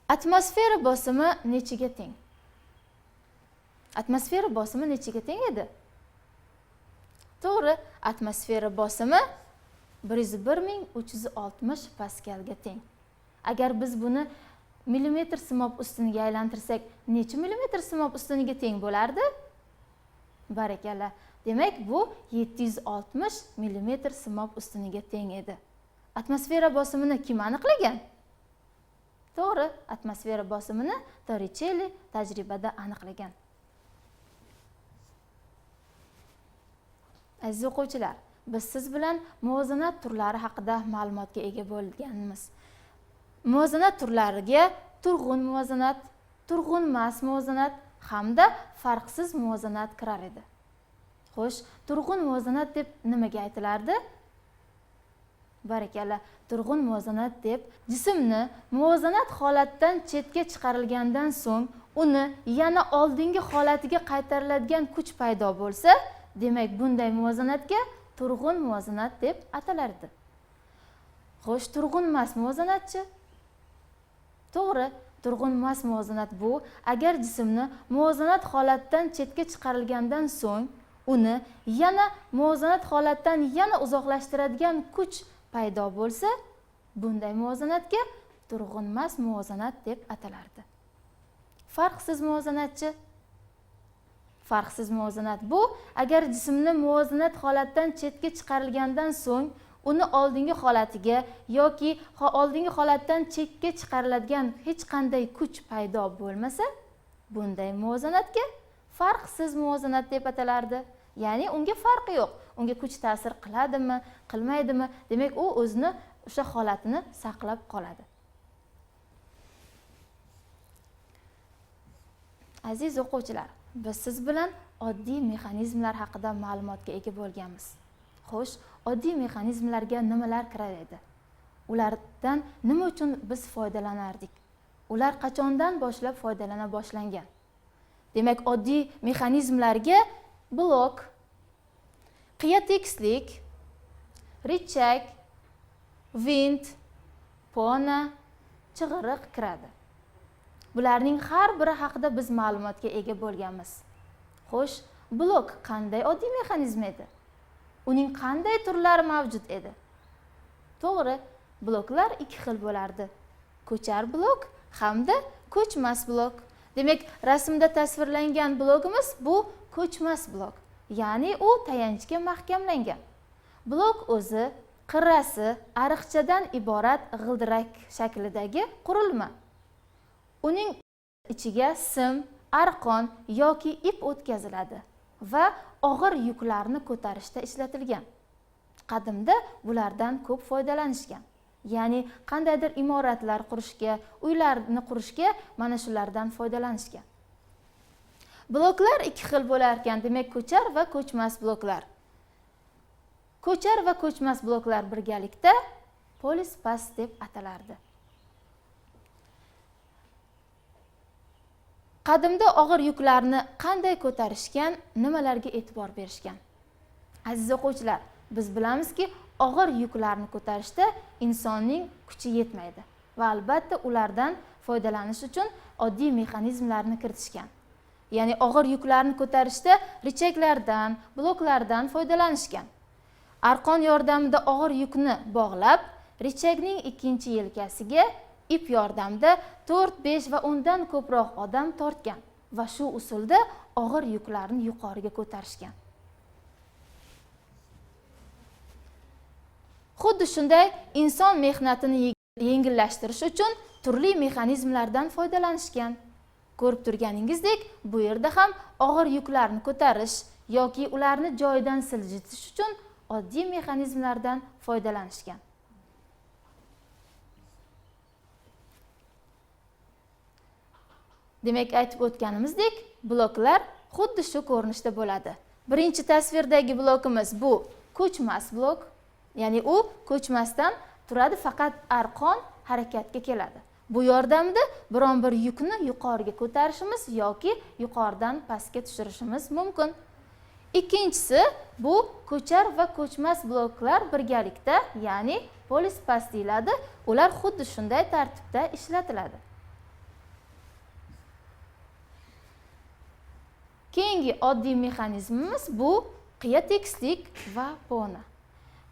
Atmosfera bosimi nechiga teng? Atmosfera bosimi nechiga teng edi? To'g'ri, atmosfera bosimi 101 360 paskalga teng. Agar biz buni millimetr simob ustuniga aylantirsak, necha millimetr simob ustuniga teng bo'lardi? Barakalla. Demak, bu 760 millimetr simob ustuniga teng edi. Atmosfera bosimini kim aniqlagan? To'g'ri, atmosfera bosimini Torricelli tajribada aniqlagan. Aziz o'quvchilar, biz siz bilan muvozanat turlari haqida ma'lumotga ega bo'lganmiz. Muvozanat turlariga turg'un muvozanat, turg'unmas muvozanat hamda farqsiz muvozanat kirar edi. Xo'sh, turg'un muvozanat deb nimaga aytilardi? Barakalla, turg'un muvozanat deb jismni muvozanat holatdan chetga chiqarilgandan so'ng uni yana oldingi holatiga qaytariladigan kuch paydo bo'lsa, demak bunday muvozanatga turg'un muvozanat deb atalardi. Xo'sh, turg'unmas muvozanatchi? To'g'ri, turg'unmas muvozanat bu agar jismni muvozanat holatdan chetga chiqarilgandan so'ng uni yana muvozanat holatdan yana uzoqlashtiradigan kuch paydo bo'lsa, bunday muvozanatga turg'unmas muvozanat deb atalardi. Farqsiz muvozanatchi? Farqsiz muvozanat bu agar jismni muvozanat holatdan chetga chiqarilgandan so'ng uni oldingi holatiga yoki oldingi holatdan chetga chiqariladigan hech qanday kuch paydo bo'lmasa, bunday muvozanatga farqsiz muvozanat deb atalardi. Ya'ni unga farqi yo'q. Unga kuch ta'sir qiladimi, qilmaydimi? Demak, u o'zini o'sha holatini saqlab qoladi. Aziz o'quvchilar, biz siz bilan oddiy mexanizmlar haqida ma'lumotga ega bo'lganmiz. Xo'sh, oddiy mexanizmlarga nimalar kirar edi? Ulardan nima uchun biz foydalanardik? Ular qachondan boshlab foydalana boshlangan? Demak, oddiy mexanizmlarga blok, qiya tekislik, richak, vint, pona, chig'iriq kiradi. Bularning har biri haqida biz ma'lumotga ega bo'lganmiz. Xo'sh, blok qanday oddiy mexanizm edi? Uning qanday turlari mavjud edi? To'g'ri, bloklar ikki xil bo'lardi. Ko'char blok hamda ko'chmas blok. Demak, rasmda tasvirlangan blokimiz bu ko'chmas blok. Ya'ni u tayanchga mahkamlangan. Blok o'zi qirrasi ariqchadan iborat g'ildirak shaklidagi qurilma. Uning ichiga sim, arqon yoki ip o'tkaziladi va og'ir yuklarni ko'tarishda ishlatilgan. Qadimda bulardan ko'p foydalanishgan. Ya'ni qandaydir imoratlar qurishga, uylarni qurishga mana shulardan foydalanishgan. Bloklar ikki xil bo'lar ekan, demak ko'char va ko'chmas bloklar. Ko'char va ko'chmas bloklar birgalikda polispas deb atalardi. Qadimda og'ir yuklarni qanday ko'tarishgan, nimalarga e'tibor berishgan? Aziz o'quvchilar, biz bilamizki, og'ir yuklarni ko'tarishda insonning kuchi yetmaydi va albatta ulardan foydalanish uchun oddiy mexanizmlarni kiritishgan. Ya'ni og'ir yuklarni ko'tarishda richaklardan, bloklardan foydalanishgan. Arqon yordamida og'ir yukni bog'lab, Richagning ikkinchi yelkasiga ip yordamida 4, 5 va 10 dan ko'proq odam tortgan va shu usulda og'ir yuklarni yuqoriga ko'tarishgan. Xuddi shunday inson mehnatini yengillashtirish uchun turli mexanizmlardan foydalanishgan. Ko'rib turganingizdek, bu yerda ham og'ir yuklarni ko'tarish yoki ularni joyidan siljitish uchun oddiy mexanizmlardan foydalanishgan. Demak, aytib o'tganimizdek, bloklar xuddi shu ko'rinishda bo'ladi. Birinchi tasvirdagi blokimiz bu ko'chmas blok, ya'ni u ko'chmasdan turadi, faqat arqon harakatga keladi. Bu yordamida biron bir yukni yuqoriga ko'tarishimiz yoki yuqoridan pastga tushirishimiz mumkin. Ikkinchisi bu ko'char va ko'chmas bloklar birgalikda, ya'ni polispas deyiladi. Ular xuddi shunday tartibda ishlatiladi. Keyingi oddiy mexanizmimiz bu qiya tekislik va pona.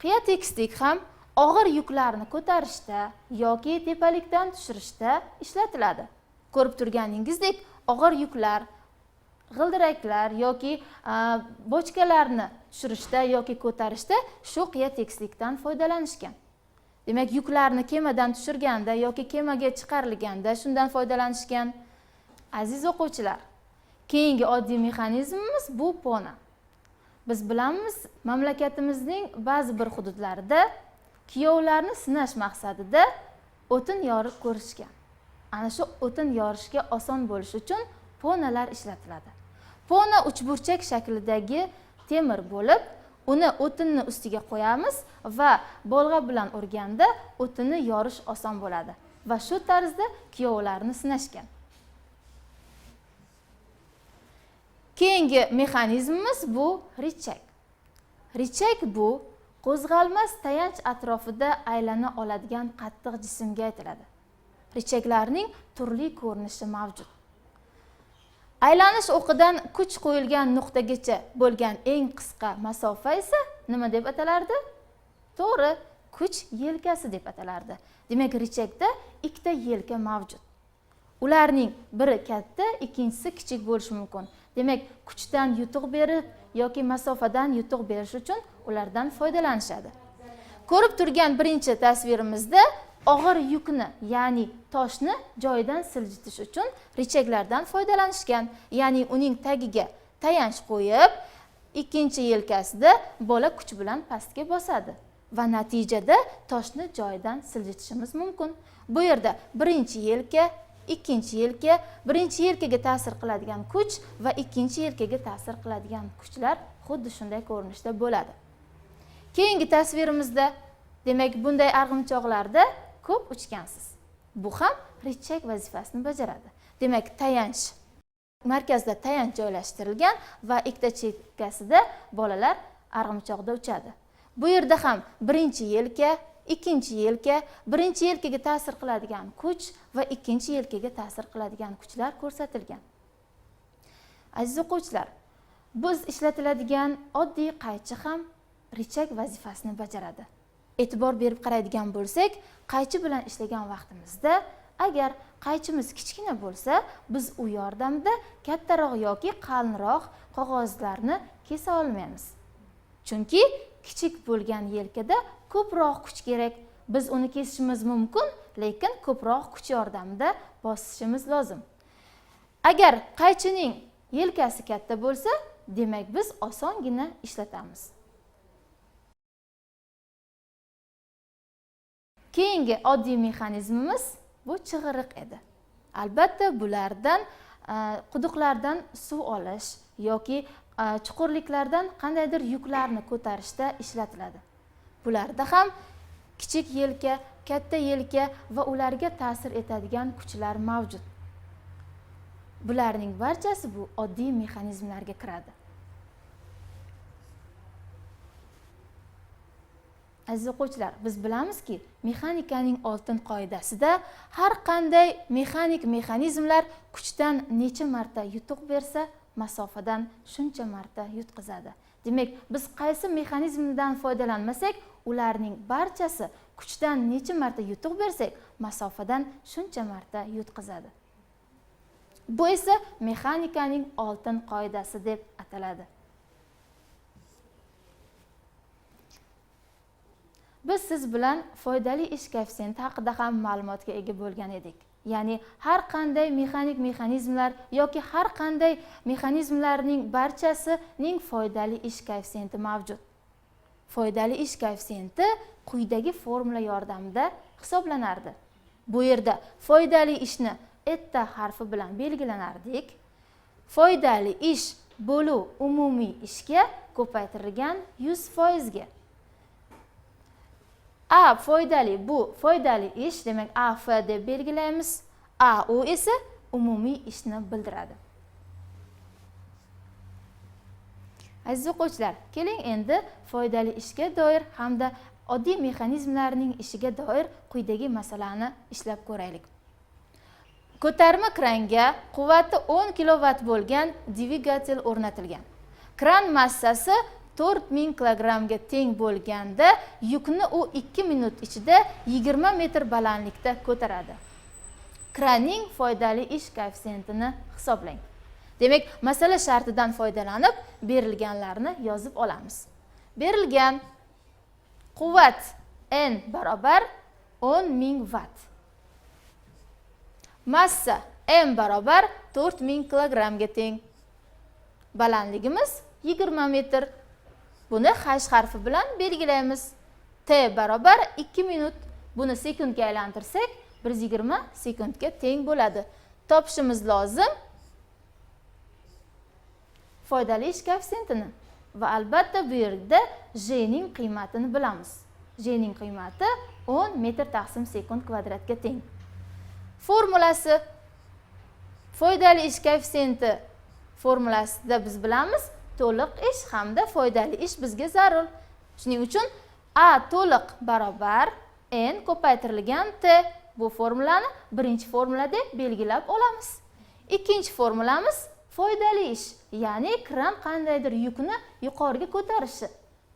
Qiya tekislik ham og'ir yuklarni ko'tarishda yoki tepalikdan tushirishda ishlatiladi. Ko'rib turganingizdek, og'ir yuklar, g'ildiraklar yoki bochkalarni tushirishda yoki ko'tarishda shu qiya tekislikdan foydalanishgan. Demak, yuklarni kemadan tushirganda yoki kemaga chiqarilganda shundan foydalanishgan. Aziz o'quvchilar, keyingi oddiy mexanizmimiz bu pona. Biz bilamiz, mamlakatimizning ba'zi bir hududlarida kuyovlarni sinash maqsadida o'tin yorib ko'rishgan. Ana shu o'tin yorishga oson bo'lishi uchun ponalar ishlatiladi. Pona uchburchak shaklidagi temir bo'lib, uni o'tinni ustiga qo'yamiz va bolg'a bilan urganda o'tinni yorish oson bo'ladi va shu tarzda kuyovlarni sinashgan. Keyingi mexanizmimiz bu richak. Richak bu qo'zg'almas tayanch atrofida aylana oladigan qattiq jismga aytiladi. Richaklarning turli ko'rinishi mavjud. Aylanish o'qidan kuch qo'yilgan nuqtagacha bo'lgan eng qisqa masofa esa nima deb atalardi? To'g'ri, kuch yelkasi deb atalardi. Demak, richakda ikkita yelka mavjud. Ularning biri katta, ikkinchisi kichik bo'lishi mumkin. Demak, kuchdan yutuq berib yoki masofadan yutuq berish uchun ulardan foydalanishadi. Ko'rib turgan birinchi tasvirimizda og'ir yukni, ya'ni toshni joyidan siljitish uchun richaklardan foydalanishgan. Ya'ni uning tagiga tayanch qo'yib, ikkinchi yelkasida bola kuch bilan pastga bosadi va natijada toshni joyidan siljitishimiz mumkin. Bu yerda birinchi yelka, ikkinchi yelka, birinchi yelkaga ta'sir qiladigan kuch va ikkinchi yelkaga ta'sir qiladigan kuchlar xuddi shunday ko'rinishda bo'ladi. Keyingi tasvirimizda, demak, bunday arg'imchoqlarda ko'p uchgansiz. Bu ham richak vazifasini bajaradi. Demak, tayanch markazda tayanch joylashtirilgan va ikkita chekkasida bolalar arg'imchoqda uchadi. Bu yerda ham birinchi yelka, ikkinchi yelka, birinchi yelkaga ta'sir qiladigan kuch va ikkinchi yelkaga ta'sir qiladigan kuchlar ko'rsatilgan. Aziz o'quvchilar, biz ishlatiladigan oddiy qaychi ham richak vazifasini bajaradi. E'tibor berib qaraydigan bo'lsak, qaychi bilan ishlagan vaqtimizda agar qaychimiz kichkina bo'lsa, biz u yordamida kattaroq yoki qalinroq qog'ozlarni kesa olmaymiz. Chunki kichik bo'lgan yelkada ko'proq kuch kerak. Biz uni kesishimiz mumkin, lekin ko'proq kuch yordamida bosishimiz lozim. Agar qaychining yelkasi katta bo'lsa, demak biz osongina ishlatamiz. Keyingi oddiy mexanizmimiz bu chig'iriq edi. Albatta bulardan quduqlardan suv olish yoki chuqurliklardan qandaydir yuklarni ko'tarishda ishlatiladi. Bularda ham kichik yelka, katta yelka va ularga ta'sir etadigan kuchlar mavjud. Bularning barchasi bu oddiy mexanizmlarga kiradi. Aziz o'quvchilar, biz bilamizki, mexanikaning oltin qoidasida har qanday mexanik mexanizmlar kuchdan necha marta yutuq bersa, masofadan shuncha marta yutqizadi. Demak, biz qaysi mexanizmdan foydalanmasak, ularning barchasi Kuchdan necha marta yutuq bersak, masofadan shuncha marta yutqizadi. Bu esa mexanikaning oltin qoidasi deb ataladi. Biz siz bilan foydali ish koeffitsiyenti haqida ham ma'lumotga ega bo'lgan edik. Ya'ni har qanday mexanik mexanizmlar yoki har qanday mexanizmlarning barchasining foydali ish koeffitsiyenti mavjud. Foydali ish koeffitsiyenti quyidagi formula yordamida hisoblanardi. Bu yerda foydali ishni eta harfi bilan belgilanardik. Foydali ish bo'luv umumiy ishga ko'paytirilgan 100%ga. A foydali, bu foydali ish, demak AF deb belgilaymiz. AU esa umumiy ishni bildiradi. Aziz o'quvchilar, keling endi foydali ishga doir hamda oddiy mexanizmlarning ishiga doir quyidagi masalani ishlab ko'raylik. Ko'tarma kranga quvvati 10 kilovat bo'lgan dvigatel o'rnatilgan. Kran massasi 4000 kilogrammga teng bo'lganda yukni u 2 minut ichida 20 metr balandlikda ko'taradi. Kranning foydali ish koeffitsiyentini hisoblang. Demak, masala shartidan foydalanib berilganlarni yozib olamiz. Berilgan quvvat N barobar 10.000 vatt. Massa M barobar 4000 kilogrammga teng. Balandligimiz 20 metr. Buni H harfi bilan belgilaymiz. T barobar 2 minut. Buni sekundga aylantirsak 120 sekundga teng bo'ladi. Topishimiz lozim foydali ish koeffitsiyentini va albatta bu yerda J ning qiymatini bilamiz. J ning qiymati 10 metr taqsim sekund kvadratga teng. Formulasi foydali ish koeffitsiyenti formulasida biz bilamiz to'liq ish hamda foydali ish bizga zarur. Shuning uchun A to'liq barobar N ko'paytirilgan T. Bu formulani birinchi formula deb belgilab olamiz. Ikkinchi formulamiz foydali ish, ya'ni kran qandaydir yukni yuqoriga ko'tarishi.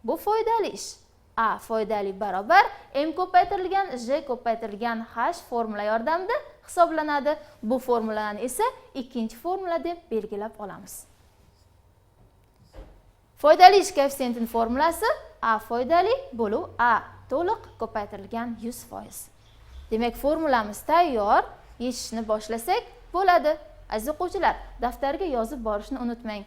Bu foydali ish. A foydali barobar M ko'paytirilgan J ko'paytirilgan H formula yordamida hisoblanadi. Bu formulani esa ikkinchi formula deb belgilab olamiz. Foydali ish koeffitsiyentining formulasi A foydali bo'luv A to'liq ko'paytirilgan 100%. Demak, formulamiz tayyor, yechishni boshlasak bo'ladi. Aziz o'quvchilar, daftarga yozib borishni unutmang.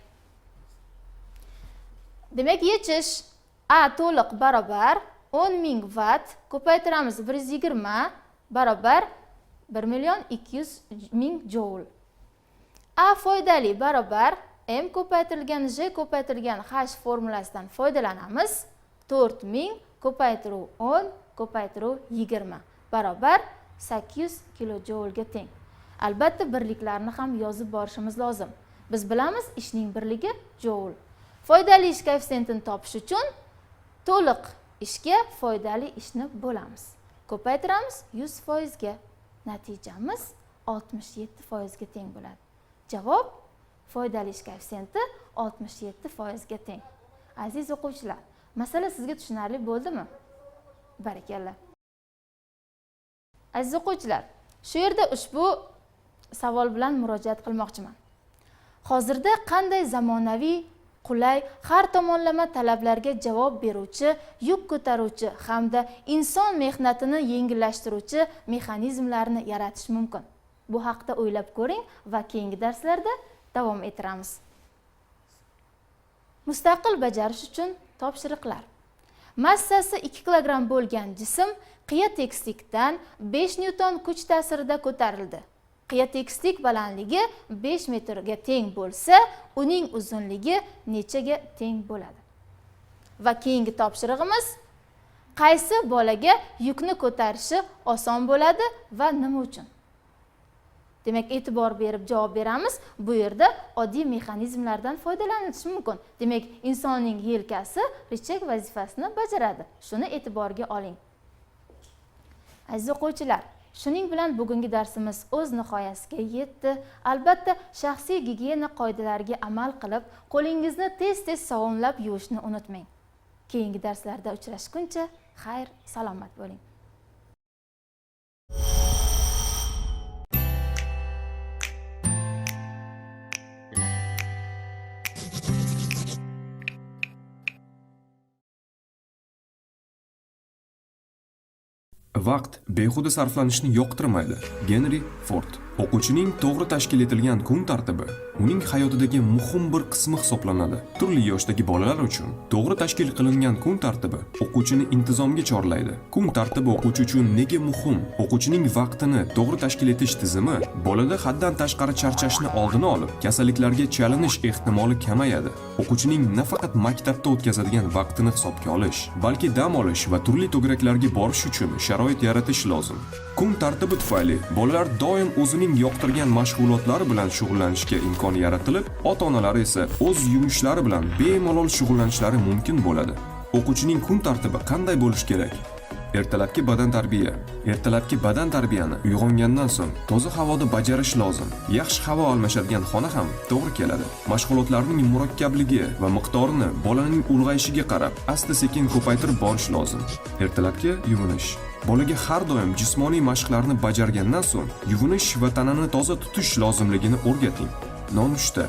Demak, yechish A to'liq barobar 10.000 vatt ko'paytiramiz 120 barobar 1.200.000 joul. A foydali barobar M ko'paytirilgan J ko'paytirilgan H formulasidan foydalanamiz. 4000 ko'paytiruv 10 ko'paytiruv 20 barobar 800 kilojoulga teng. Albatta birliklarni ham yozib borishimiz lozim. Biz bilamiz ishning birligi joul. Foydali ish koeffitsiyentini topish uchun to'liq ishga foydali ishni bo'lamiz. Ko'paytiramiz 100%ga. Natijamiz 67% ga teng bo'ladi. Javob foydali ish koeffitsiyenti 67% ga teng. Aziz o'quvchilar, masala sizga tushunarli bo'ldimi? Barakalla. Aziz o'quvchilar, shu yerda ushbu savol bilan murojaat qilmoqchiman. Hozirda qanday zamonaviy, qulay, har tomonlama talablarga javob beruvchi, yuk ko'taruvchi hamda inson mehnatini yengillashtiruvchi mexanizmlarni yaratish mumkin? Bu haqda o'ylab ko'ring va keyingi darslarda davom ettiramiz. Mustaqil bajarish uchun topshiriqlar. Massasi 2 kilogramm bo'lgan jism qiya tekislikdan 5 newton kuch ta'sirida ko'tarildi. Qiya tekislik balandligi 5 metrga teng bo'lsa, uning uzunligi nechaga teng bo'ladi? Va keyingi topshirig'imiz: qaysi bolaga yukni ko'tarishi oson bo'ladi va nima uchun? Demak, e'tibor berib javob beramiz. Bu yerda oddiy mexanizmlardan foydalanilishi mumkin. Demak, insonning yelkasi richak vazifasini bajaradi. Shuni e'tiborga oling. Aziz o'quvchilar, shuning bilan bugungi darsimiz o'z nihoyasiga yetdi. Albatta, shaxsiy gigiyena qoidalariga amal qilib, qo'lingizni tez-tez sovunlab yuvishni unutmang. Keyingi darslarda uchrashguncha xayr, salomat bo'ling. Vaqt behuda sarflanishni yoqtirmaydi. Genri Ford. O'quvchining to'g'ri tashkil etilgan kun tartibi uning hayotidagi muhim bir qismi hisoblanadi. Turli yoshdagi bolalar uchun to'g'ri tashkil qilingan kun tartibi o'quvchini intizomga chorlaydi. Kun tartibi o'quvchi uchun nega muhim? O'quvchining vaqtini to'g'ri tashkil etish tizimi bolada haddan tashqari charchashni oldini olib, kasalliklarga chalinish ehtimoli kamayadi. O'quvchining nafaqat maktabda o'tkazadigan vaqtini hisobga olish, balki dam olish va turli to'garaklarga borish uchun sharoit yaratish lozim. Kun tartibi tufayli bolalar doim o'zining yoqtirgan mashg'ulotlari bilan shug'ullanishga imkon yaratilib, ota-onalari esa o'z yumushlari bilan bemalol shug'ullanishlari mumkin bo'ladi. O'quvchining kun tartibi qanday bo'lishi kerak? Ertalabki badan tarbiya. Ertalabki badan tarbiyani uyg'ongandan so'ng toza havoda bajarish lozim. Yaxshi havo almashadigan xona ham to'g'ri keladi. Mashg'ulotlarning murakkabligi va miqdorini bolaning ulg'ayishiga qarab asta-sekin ko'paytirib borish lozim. Ertalabki yuvinish. Bolaga har doim jismoniy mashqlarni bajargandan so'ng yuvinish va tanani toza tutish lozimligini o'rgating. Nonushta.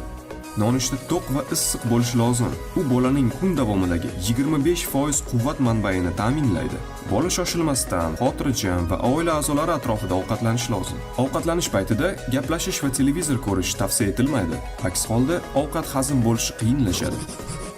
Nonushta to'q va issiq bo'lishi lozim. U bolaning kun davomidagi 25% quvvat manbaini ta'minlaydi. Bola shoshilmasdan, xotirjam va oila a'zolari atrofida ovqatlanishi lozim. Ovqatlanish paytida gaplashish va televizor ko'rish tavsiya etilmaydi. Aks holda ovqat hazm bo'lishi qiyinlashadi.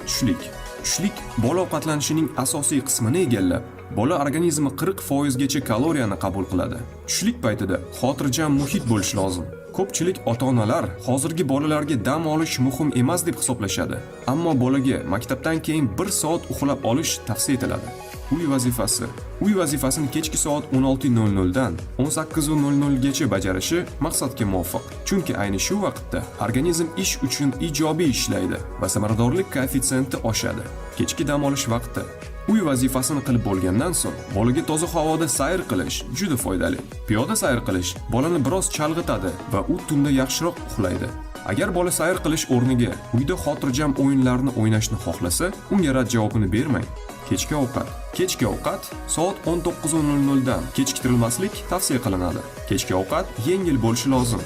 Tushlik. Tushlik bola ovqatlanishining asosiy qismini egallab, bola organizmi 40% gacha kaloriyani qabul qiladi. Tushlik paytida xotirjam muhit bo'lishi lozim. Ko'pchilik ota-onalar hozirgi bolalarga dam olish muhim emas deb hisoblashadi. Ammo bolaga maktabdan keyin 1 soat uxlab olish tavsiya etiladi. Uy vazifasi. Uy vazifasini kechki soat 16:00 dan 18:00 gacha bajarishi maqsadga muvofiq. Chunki ayni shu vaqtda organizm ish uchun ijobiy ishlaydi va samaradorlik koeffitsiyenti oshadi. Kechki dam olish vaqti. Uy vazifasini qilib bo'lgandan so'ng bolaga toza havoda sayr qilish juda foydali. Piyoda sayr qilish bolani biroz chalg'itadi va u tunda yaxshiroq uxlaydi. Agar bola sayr qilish o'rniga uyda xotirjam o'yinlarni o'ynashni xohlasa, unga rad javobini bermang. Kechki ovqat. Kechki ovqat soat 19:00 dan kechiktirilmaslik tavsiya qilinadi. Kechki ovqat yengil bo'lishi lozim.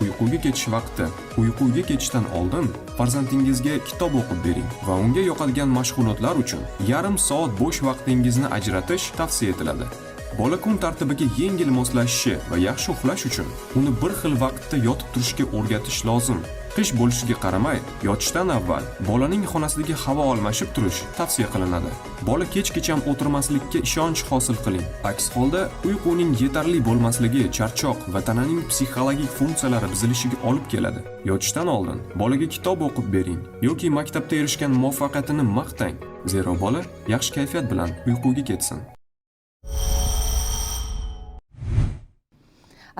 Uyquga ketish vaqti. Uyquga ketishdan oldin farzandingizga kitob o'qib bering va unga yoqadigan mashg'ulotlar uchun yarim soat bo'sh vaqtingizni ajratish tavsiya etiladi. Bola kun tartibiga yengil moslashishi va yaxshi uxlash uchun uni bir xil vaqtda yotib turishga o'rgatish lozim. Qish bo'lishiga qaramay, yotishdan avval bolaning xonasidagi havo almashib turish tavsiya qilinadi. Bola kechgacha o'tirmaslikka ishonch hosil qiling. Aks holda uyquning yetarli bo'lmasligi charchoq va tananing psixologik funksiyalari buzilishiga olib keladi. Yotishdan oldin bolaga kitob o'qib bering yoki maktabda erishgan muvaffaqiyatini maqtang. Zero bola yaxshi kayfiyat bilan uyquga ketsin.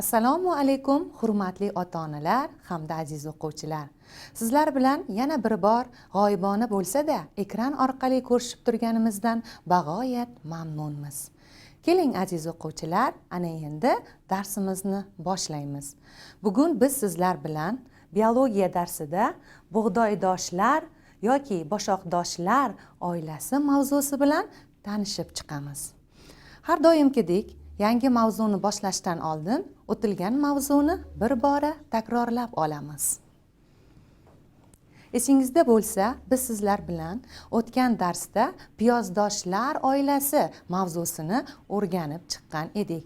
Assalomu alaykum hurmatli ota-onalar hamda aziz o'quvchilar. Sizlar bilan yana bir bor g'oyibona bo'lsa-da ekran orqali ko'rishib turganimizdan bag'oyat mamnunmiz. Keling aziz o'quvchilar, ana endi darsimizni boshlaymiz. Bugun biz sizlar bilan biologiya darsida bug'doydoshlar yoki boshoqdoshlar oilasi mavzusi bilan tanishib chiqamiz. Har doimgidek yangi mavzuni boshlashdan oldin o'tilgan mavzuni bir bora takrorlab olamiz. Esingizda bo'lsa, biz sizlar bilan o'tgan darsda piyozdoshlar oilasi mavzusini o'rganib chiqqan edik.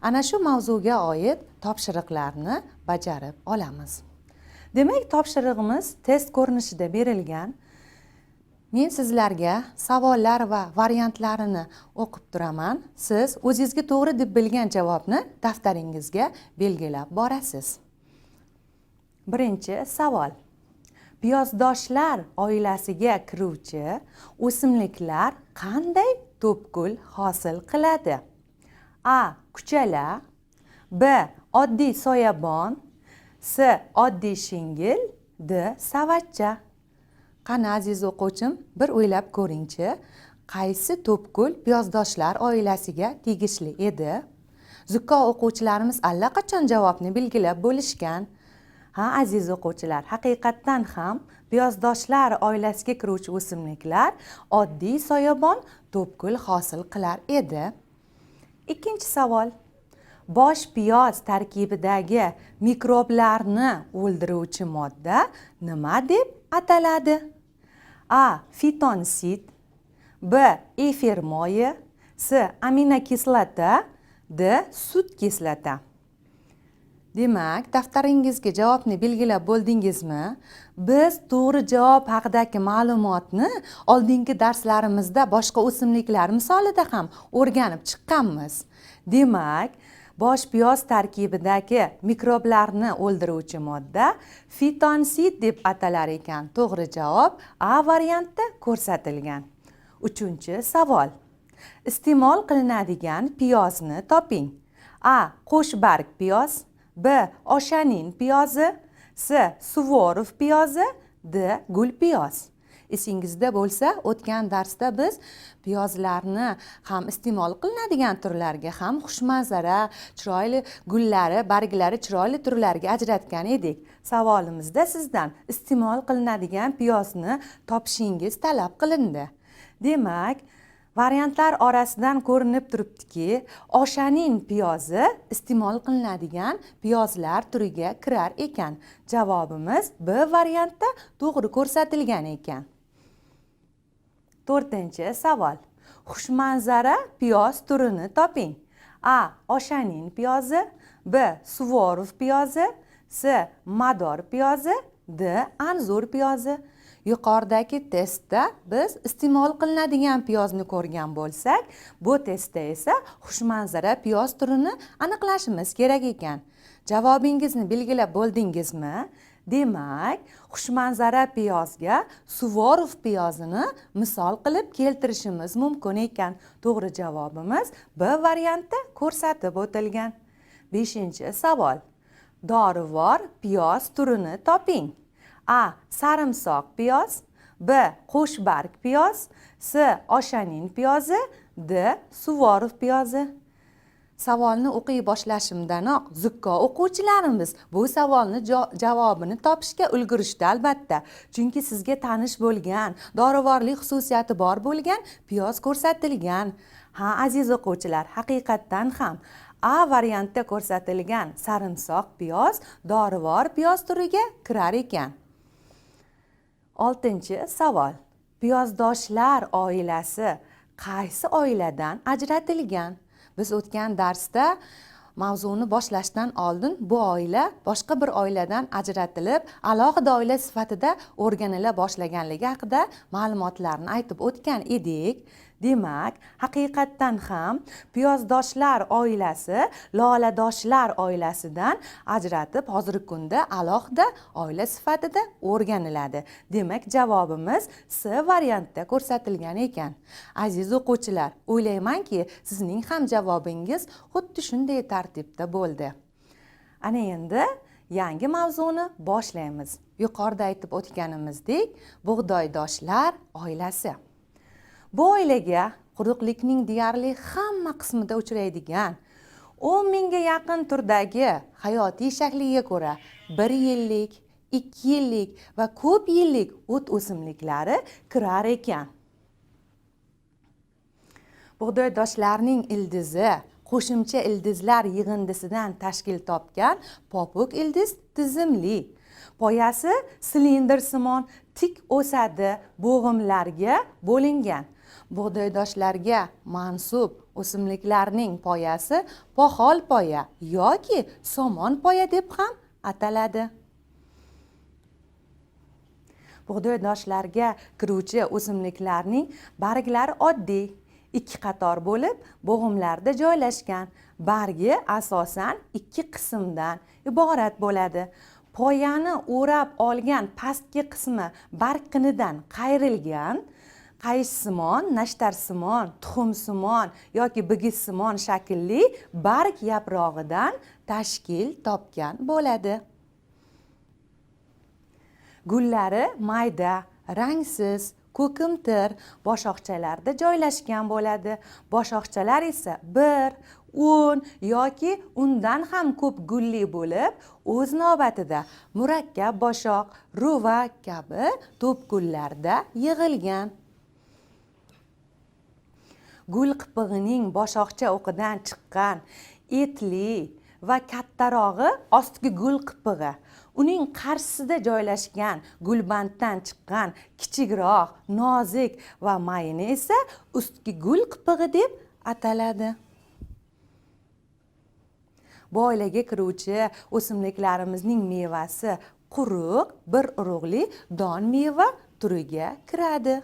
Ana shu mavzuga oid topshiriqlarni bajarib olamiz. Demak, topshirig'imiz test ko'rinishida berilgan. Men sizlarga savollar va variantlarini o'qib turaman. Siz o'zingizga to'g'ri deb bilgan javobni daftaringizga belgilab borasiz. Birinchi savol. Piyozdoshlar oilasiga kiruvchi o'simliklar qanday to'pgul hosil qiladi? A. Kuchala, B. Oddiy soyabon, C. Oddiy shingil, D. Savatcha. Qani aziz o'quvchim, bir o'ylab ko'ringchi, qaysi to'pgul piyozdoshlar oilasiga tegishli edi? Zukko o'quvchilarimiz allaqachon javobni belgilab bo'lishgan. Ha, aziz o'quvchilar, haqiqatdan ham piyozdoshlar oilasiga kiruvchi o'simliklar oddiy soyabon to'pgul hosil qilar edi. Ikkinchi savol. Bosh piyoz tarkibidagi mikroblarni o'ldiruvchi modda nima deb ataladi? A. Fitonsid, B. Efir moyi, C. Aminokislota, D. Sut kislota. Demak, daftaringizga javobni belgilab bo'ldingizmi? Biz to'g'ri javob haqidagi ma'lumotni oldingi darslarimizda boshqa o'simliklar misolida ham o'rganib chiqqanmiz. Demak, bosh piyoz tarkibidagi mikroblarni o'ldiruvchi modda fitonsid deb atalar ekan. To'g'ri javob A variantda ko'rsatilgan. 3-savol. Iste'mol qilinadigan piyozni toping. A. Qo'shbarg piyoz, B. Oshanin piyozi, C. Suvorov piyozi, D. Gul piyoz. Esingizda bo'lsa, o'tgan darsda biz piyozlarni ham iste'mol qilinadigan turlarga, ham xushmanzara, chiroyli gullari, barglari chiroyli turlarga ajratgan edik. Savolimizda sizdan iste'mol qilinadigan piyozni topishingiz talab qilindi. Demak, variantlar orasidan ko'rinib turibdiki, oshanin piyozi iste'mol qilinadigan piyozlar turiga kirar ekan. Javobimiz B variantda to'g'ri ko'rsatilgan ekan. 4-savol. Xushmanzara piyoz turini toping. A. Oshanin piyozi, B. Suvorov piyozi, C. Mador piyozi, D. Anzur piyozi. Yuqoridagi testda biz iste'mol qilinadigan piyozni ko'rgan bo'lsak, bu testda esa xushmanzara piyoz turini aniqlashimiz kerak ekan. Javobingizni belgilab bo'ldingizmi? Demak, xushmanzara piyozga Suvorov piyozini misol qilib keltirishimiz mumkin ekan. To'g'ri javobimiz B variantda ko'rsatib o'tilgan. 5-savol. Dorivor piyoz turini toping. A. Sarimsoq piyoz, B. Qo'shbarg piyoz, C. Oshanin piyozi, D. Suvorov piyozi. Savolni o'qiy boshlashimdanoq zukko o'quvchilarimiz bu savolni javobini topishga ulgurishdi albatta. Chunki sizga tanish bo'lgan, dorivorlik xususiyati bor bo'lgan piyoz ko'rsatilgan. Ha, aziz o'quvchilar, haqiqatdan ham A variantda ko'rsatilgan sarimsoq piyoz dorivor piyoz turiga kirar ekan. 6-savol. Piyozdoshlar oilasi qaysi oiladan ajratilgan? Biz o'tgan darsda mavzuni boshlashdan oldin bu oila boshqa bir oiladan ajratilib, alohida oila sifatida o'rganila boshlaganligi haqida ma'lumotlarni aytib o'tgan edik. Demak, haqiqatdan ham piyozdoshlar oilasi loladoshlar oilasidan ajratib, hozirgi kunda alohida oila sifatida o'rganiladi. Demak, javobimiz C variantda ko'rsatilgan ekan. Aziz o'quvchilar, o'ylaymanki, sizning ham javobingiz xuddi shunday tartibda bo'ldi. Ana endi yangi mavzuni boshlaymiz. Yuqorida aytib o'tganimizdek, bug'doydoshlar oilasi. Bu oilaga quruqlikning deyarli hamma qismida uchraydigan 10 mingga yaqin turdagi hayotiy shakliga ko'ra 1 yillik, 2 yillik va ko'p yillik o't o'simliklari kirar ekan. Bug'doydoshlarning ildizi qo'shimcha ildizlar yig'indisidan tashkil topgan popuk ildiz tizimli. Poyasi silindrsimon tik o'sadi, bo'g'imlarga bo'lingan. Bug'doydoshlarga mansub o'simliklarning poyasi poxol poya yoki somon poya deb ham ataladi. Bug'doydoshlarga kiruvchi o'simliklarning barglari oddiy, 2 qator bo'lib, bo'g'imlarda joylashgan. Bargi asosan 2 qismdan iborat bo'ladi. Poyani o'rab olgan pastki qismi barg qinidan qayrilgan, qayishsimon, nashtarsimon, tuxumsimon yoki bigisimon shaklli barg yaprog'idan tashkil topgan bo'ladi. Gullari mayda, rangsiz, ko'kimtir boshoqchalarda joylashgan bo'ladi. Boshoqchalar esa 1, 10 yoki undan ham ko'p gulli bo'lib, o'z navbatida murakkab boshoq, ruvak kabi to'p gullarda yig'ilgan. Gul qipig'ining boshoqcha o'qidan chiqqan etli va kattarog'i ostki gul qipig'i, uning qarshisida joylashgan gulbanddan chiqqan kichikroq, nozik va mayini esa ustki gul qipig'i deb ataladi. Bu oilaga kiruvchi o'simliklarimizning mevasi quruq, bir urug'li don meva turiga kiradi.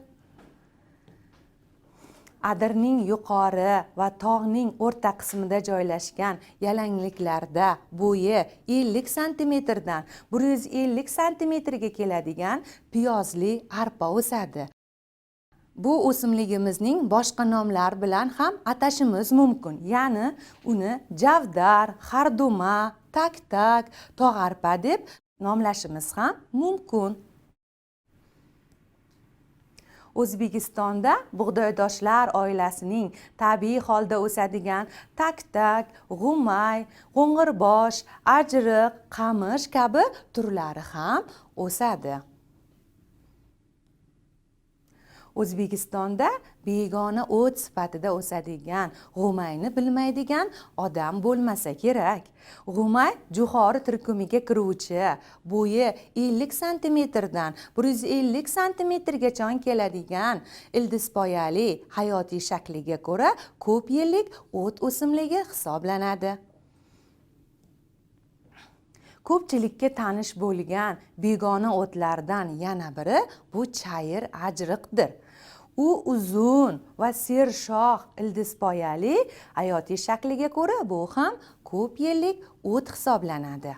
Adirning yuqori va tog'ning o'rta qismida joylashgan yalangliklarda bo'yi 50 santimetrdan 150 santimetrga keladigan piyozli arpa o'sadi. Bu o'simligimizning boshqa nomlar bilan ham atashimiz mumkin. Ya'ni uni javdar, xarduma, tak-tak, tog' arpa deb nomlashimiz ham mumkin. O'zbekistonda bug'doydoshlar oilasining tabiiy holda o'sadigan tak-tak, g'umay, qo'ng'irbosh, ajriq, qamish kabi turlari ham o'sadi. O'zbekistonda begona o't sifatida o'sadigan g'umayni bilmaydigan odam bo'lmasa kerak. G'umay jo'xori turkumiga kiruvchi, bo'yi 50 santimetrdan 150 santimetrgacha keladigan ildizpoyali hayotiy shakliga ko'ra ko'p yillik o't o'simligi hisoblanadi. Ko'pchilikka tanish bo'lgan begona o'tlardan yana biri bu chayir ajriqdir. U uzun va sershox ildizpoyali hayotiy shakliga ko'ra bu ham ko'p yillik o't hisoblanadi.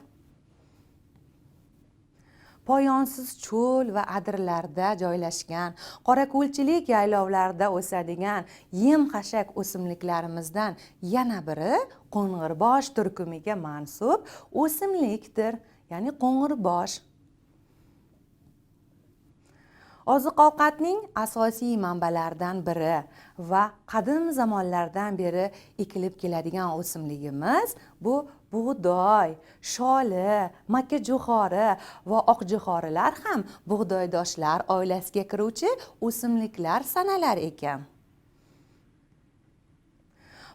Poyonsiz cho'l va adirlarda joylashgan, qorako'lchilik yaylovlarida o'sadigan yem-xashak o'simliklarimizdan yana biri qo'ng'irbosh turkumiga mansub o'simlikdir, ya'ni qo'ng'irbosh. Oziq-ovqatning asosiy manbalaridan biri va qadim zamonlardan beri ekilib keladigan o'simligimiz bu bug'doy, sholi, makkajo'xori va oqjo'xorilar ham bug'doydoshlar oilasiga kiruvchi o'simliklar sanalar ekan.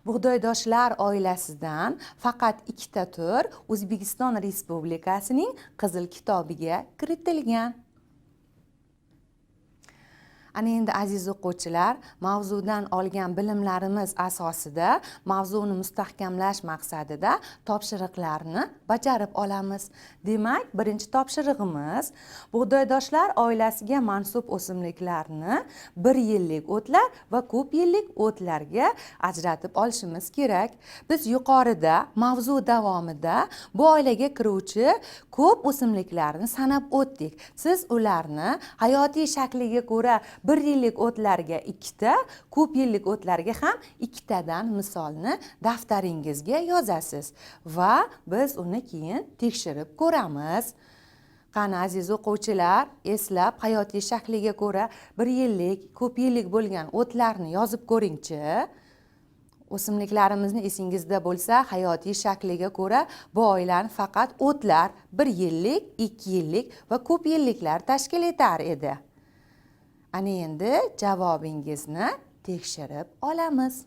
Bug'doydoshlar oilasidan faqat ikkita tur O'zbekiston Respublikasining Qizil kitobiga kiritilgan. Ana endi aziz o'quvchilar, mavzudan olgan bilimlarimiz asosida mavzuni mustahkamlash maqsadida topshiriqlarni bajarib olamiz. Demak, birinchi topshirig'imiz bug'doydoshlar oilasiga mansub o'simliklarni bir yillik o'tlar va ko'p yillik o'tlarga ajratib olishimiz kerak. Biz yuqorida mavzu davomida bu oilaga kiruvchi ko'p o'simliklarni sanab o'tdik. Siz ularni hayotiy shakliga ko'ra bir yillik o'tlarga ikkita, ko'p yillik o'tlarga ham ikkitadan misolni daftaringizga yozasiz va biz uni keyin tekshirib ko'ramiz. Qani aziz o'quvchilar, eslab hayotiy shakliga ko'ra bir yillik, ko'p yillik bo'lgan o'tlarni yozib ko'ringchi. O'simliklarimizni esingizda bo'lsa, hayotiy shakliga ko'ra bu oilani faqat o'tlar bir yillik, ikki yillik va ko'p yilliklar tashkil etar edi. Ana endi javobingizni tekshirib olamiz.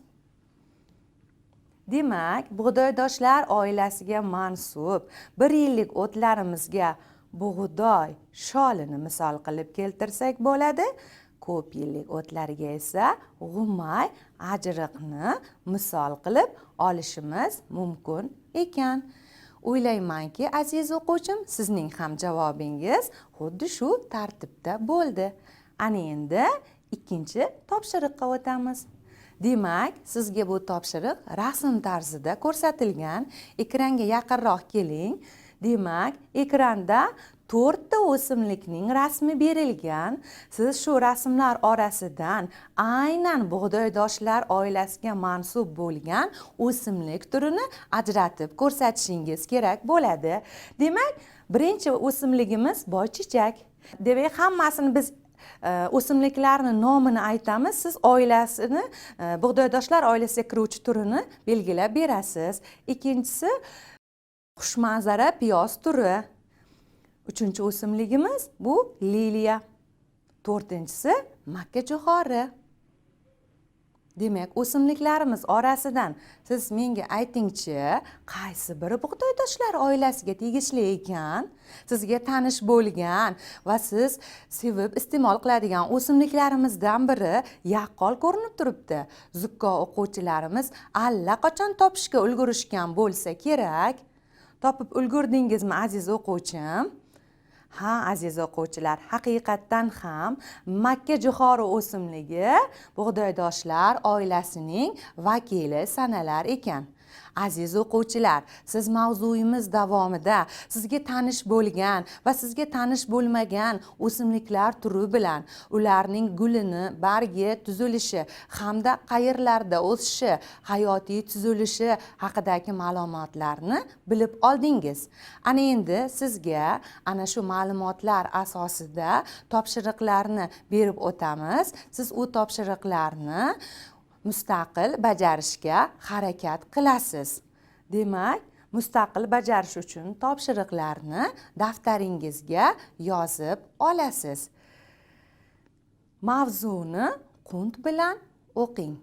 Demak, bug'doydoshlar oilasiga mansub bir yillik o'tlarimizga bug'doy, sholini misol qilib keltirsak bo'ladi. Ko'p yillik o'tlarga esa g'umay, ajriqni misol qilib olishimiz mumkin ekan. O'ylaymanki, aziz o'quvchim, sizning ham javobingiz xuddi shu tartibda bo'ldi. Ana endi ikkinchi topshiriqqa o'tamiz. Demak, sizga bu topshiriq rasm tarzida ko'rsatilgan. Ekranga yaqinroq keling. Demak, ekranda 4 ta o'simlikning rasmi berilgan. Siz shu rasmlar orasidan aynan bug'doydoshlar oilasiga mansub bo'lgan o'simlik turini ajratib ko'rsatishingiz kerak bo'ladi. Demak, birinchi o'simligimiz boychechak. Demak, hammasini biz o'simliklarni nomini aytamiz, siz oilasini, bug'doydoshlar oilasiga kiruvchi turini belgilab berasiz. Ikkinchisi xushmanzara piyoz turi. Uchinchi o'simligimiz bu liliya. To'rtinchisi makkajo'xori. Demak, o'simliklarimiz orasidan siz menga aytingchi, qaysi biri bug'doydoshlar oilasiga tegishli ekan? Sizga tanish bo'lgan va siz sevib iste'mol qiladigan o'simliklarimizdan biri yaqqol ko'rinib turibdi. Zukko o'quvchilarimiz allaqachon topishga ulgurishgan bo'lsa kerak. Topib ulgurdingizmi, aziz o'quvchim? Ha, aziz o'quvchilar, haqiqatdan ham makka jo'xori o'simligi bug'doydoshlar oilasining vakili sanalar ekan. Aziz o'quvchilar, siz mavzuyimiz davomida sizga tanish bo'lgan va sizga tanish bo'lmagan o'simliklar turi bilan ularning gulini, bargi tuzilishi hamda qayerlarda o'sishi, hayotiy tuzilishi haqidagi ma'lumotlarni bilib oldingiz. Ana endi sizga ana shu ma'lumotlar asosida topshiriqlarni berib o'tamiz. Siz u topshiriqlarni mustaqil bajarishga harakat qilasiz. Demak, mustaqil bajarish uchun topshiriqlarni daftaringizga yozib olasiz. Mavzuni qunt bilan o'qing.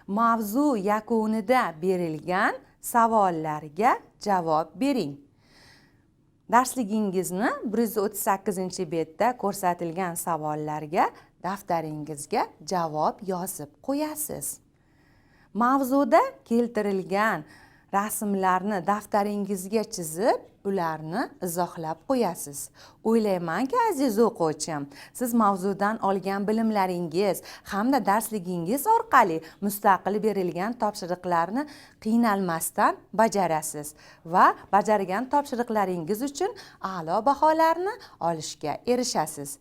Mavzu yakunida berilgan savollarga javob bering. Darsligingizni 138-betda ko'rsatilgan savollarga daftaringizga javob yozib qo'yasiz. Mavzuda keltirilgan rasmlarni daftaringizga chizib, ularni izohlab qo'yasiz. O'ylaymanki, aziz o'quvchim, siz mavzudan olgan bilimlaringiz hamda darsligingiz orqali mustaqil berilgan topshiriqlarni qiynalmasdan bajarasiz va bajargan topshiriqlaringiz uchun a'lo baholarni olishga erishasiz.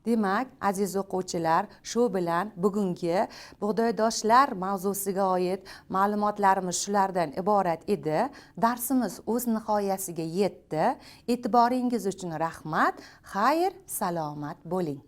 Demak, aziz o'quvchilar, shu bilan bugungi bug'doydoshlar mavzusiga oid ma'lumotlarimiz shulardan iborat edi. Darsimiz o'z nihoyasiga yetdi. E'tiboringiz uchun rahmat. Xayr, salomat bo'ling.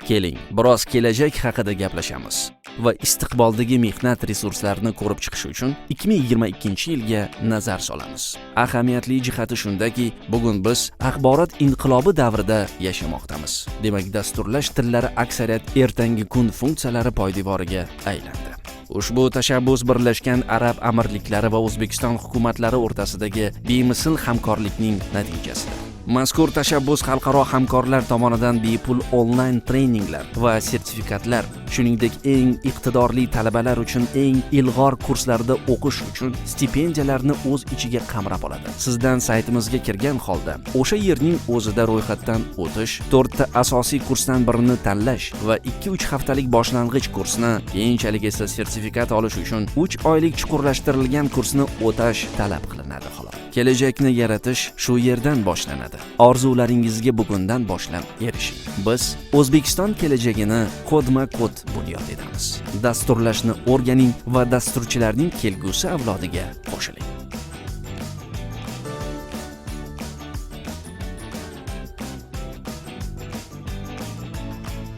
Keling, biroz kelajak haqida gaplashamiz va istiqboldagi mehnat resurslarini ko'rib chiqish uchun 2022-yilga nazar solamiz. Ahamiyatli jihati shundaki, bugun biz axborot inqilobi davrida yashamoqdamiz. Demak, dasturlash tillari aksariyat ertangi kun funksiyalari poydevoriga aylandi. Ushbu tashabbus Birlashgan Arab Amirliklari va O'zbekiston hukumatlari o'rtasidagi bemisl hamkorlikning natijasidir. Mazkur tashabbus xalqaro hamkorlar tomonidan bepul onlayn treninglar va sertifikatlar, shuningdek eng iqtidorli talabalar uchun eng ilg'or kurslarda o'qish uchun stipendiyalarni o'z ichiga qamrab oladi. Sizdan saytimizga kirgan holda o'sha yerning o'zida ro'yxatdan o'tish, 4 ta asosiy kursdan birini tanlash va 2-3 haftalik boshlang'ich kursni, keyinchalik esa sertifikat olish uchun 3 oylik chuqurlashtirilgan kursni o'tash talab qilinadi xolos. Kelajakni yaratish shu yerdan boshlanadi. Orzularingizga bugundan boshlab erishing. Biz O'zbekiston kelajagini kodma-kod bunyod etamiz. Dasturlashni o'rganing va dasturchilarning kelgusi avlodiga qo'shiling.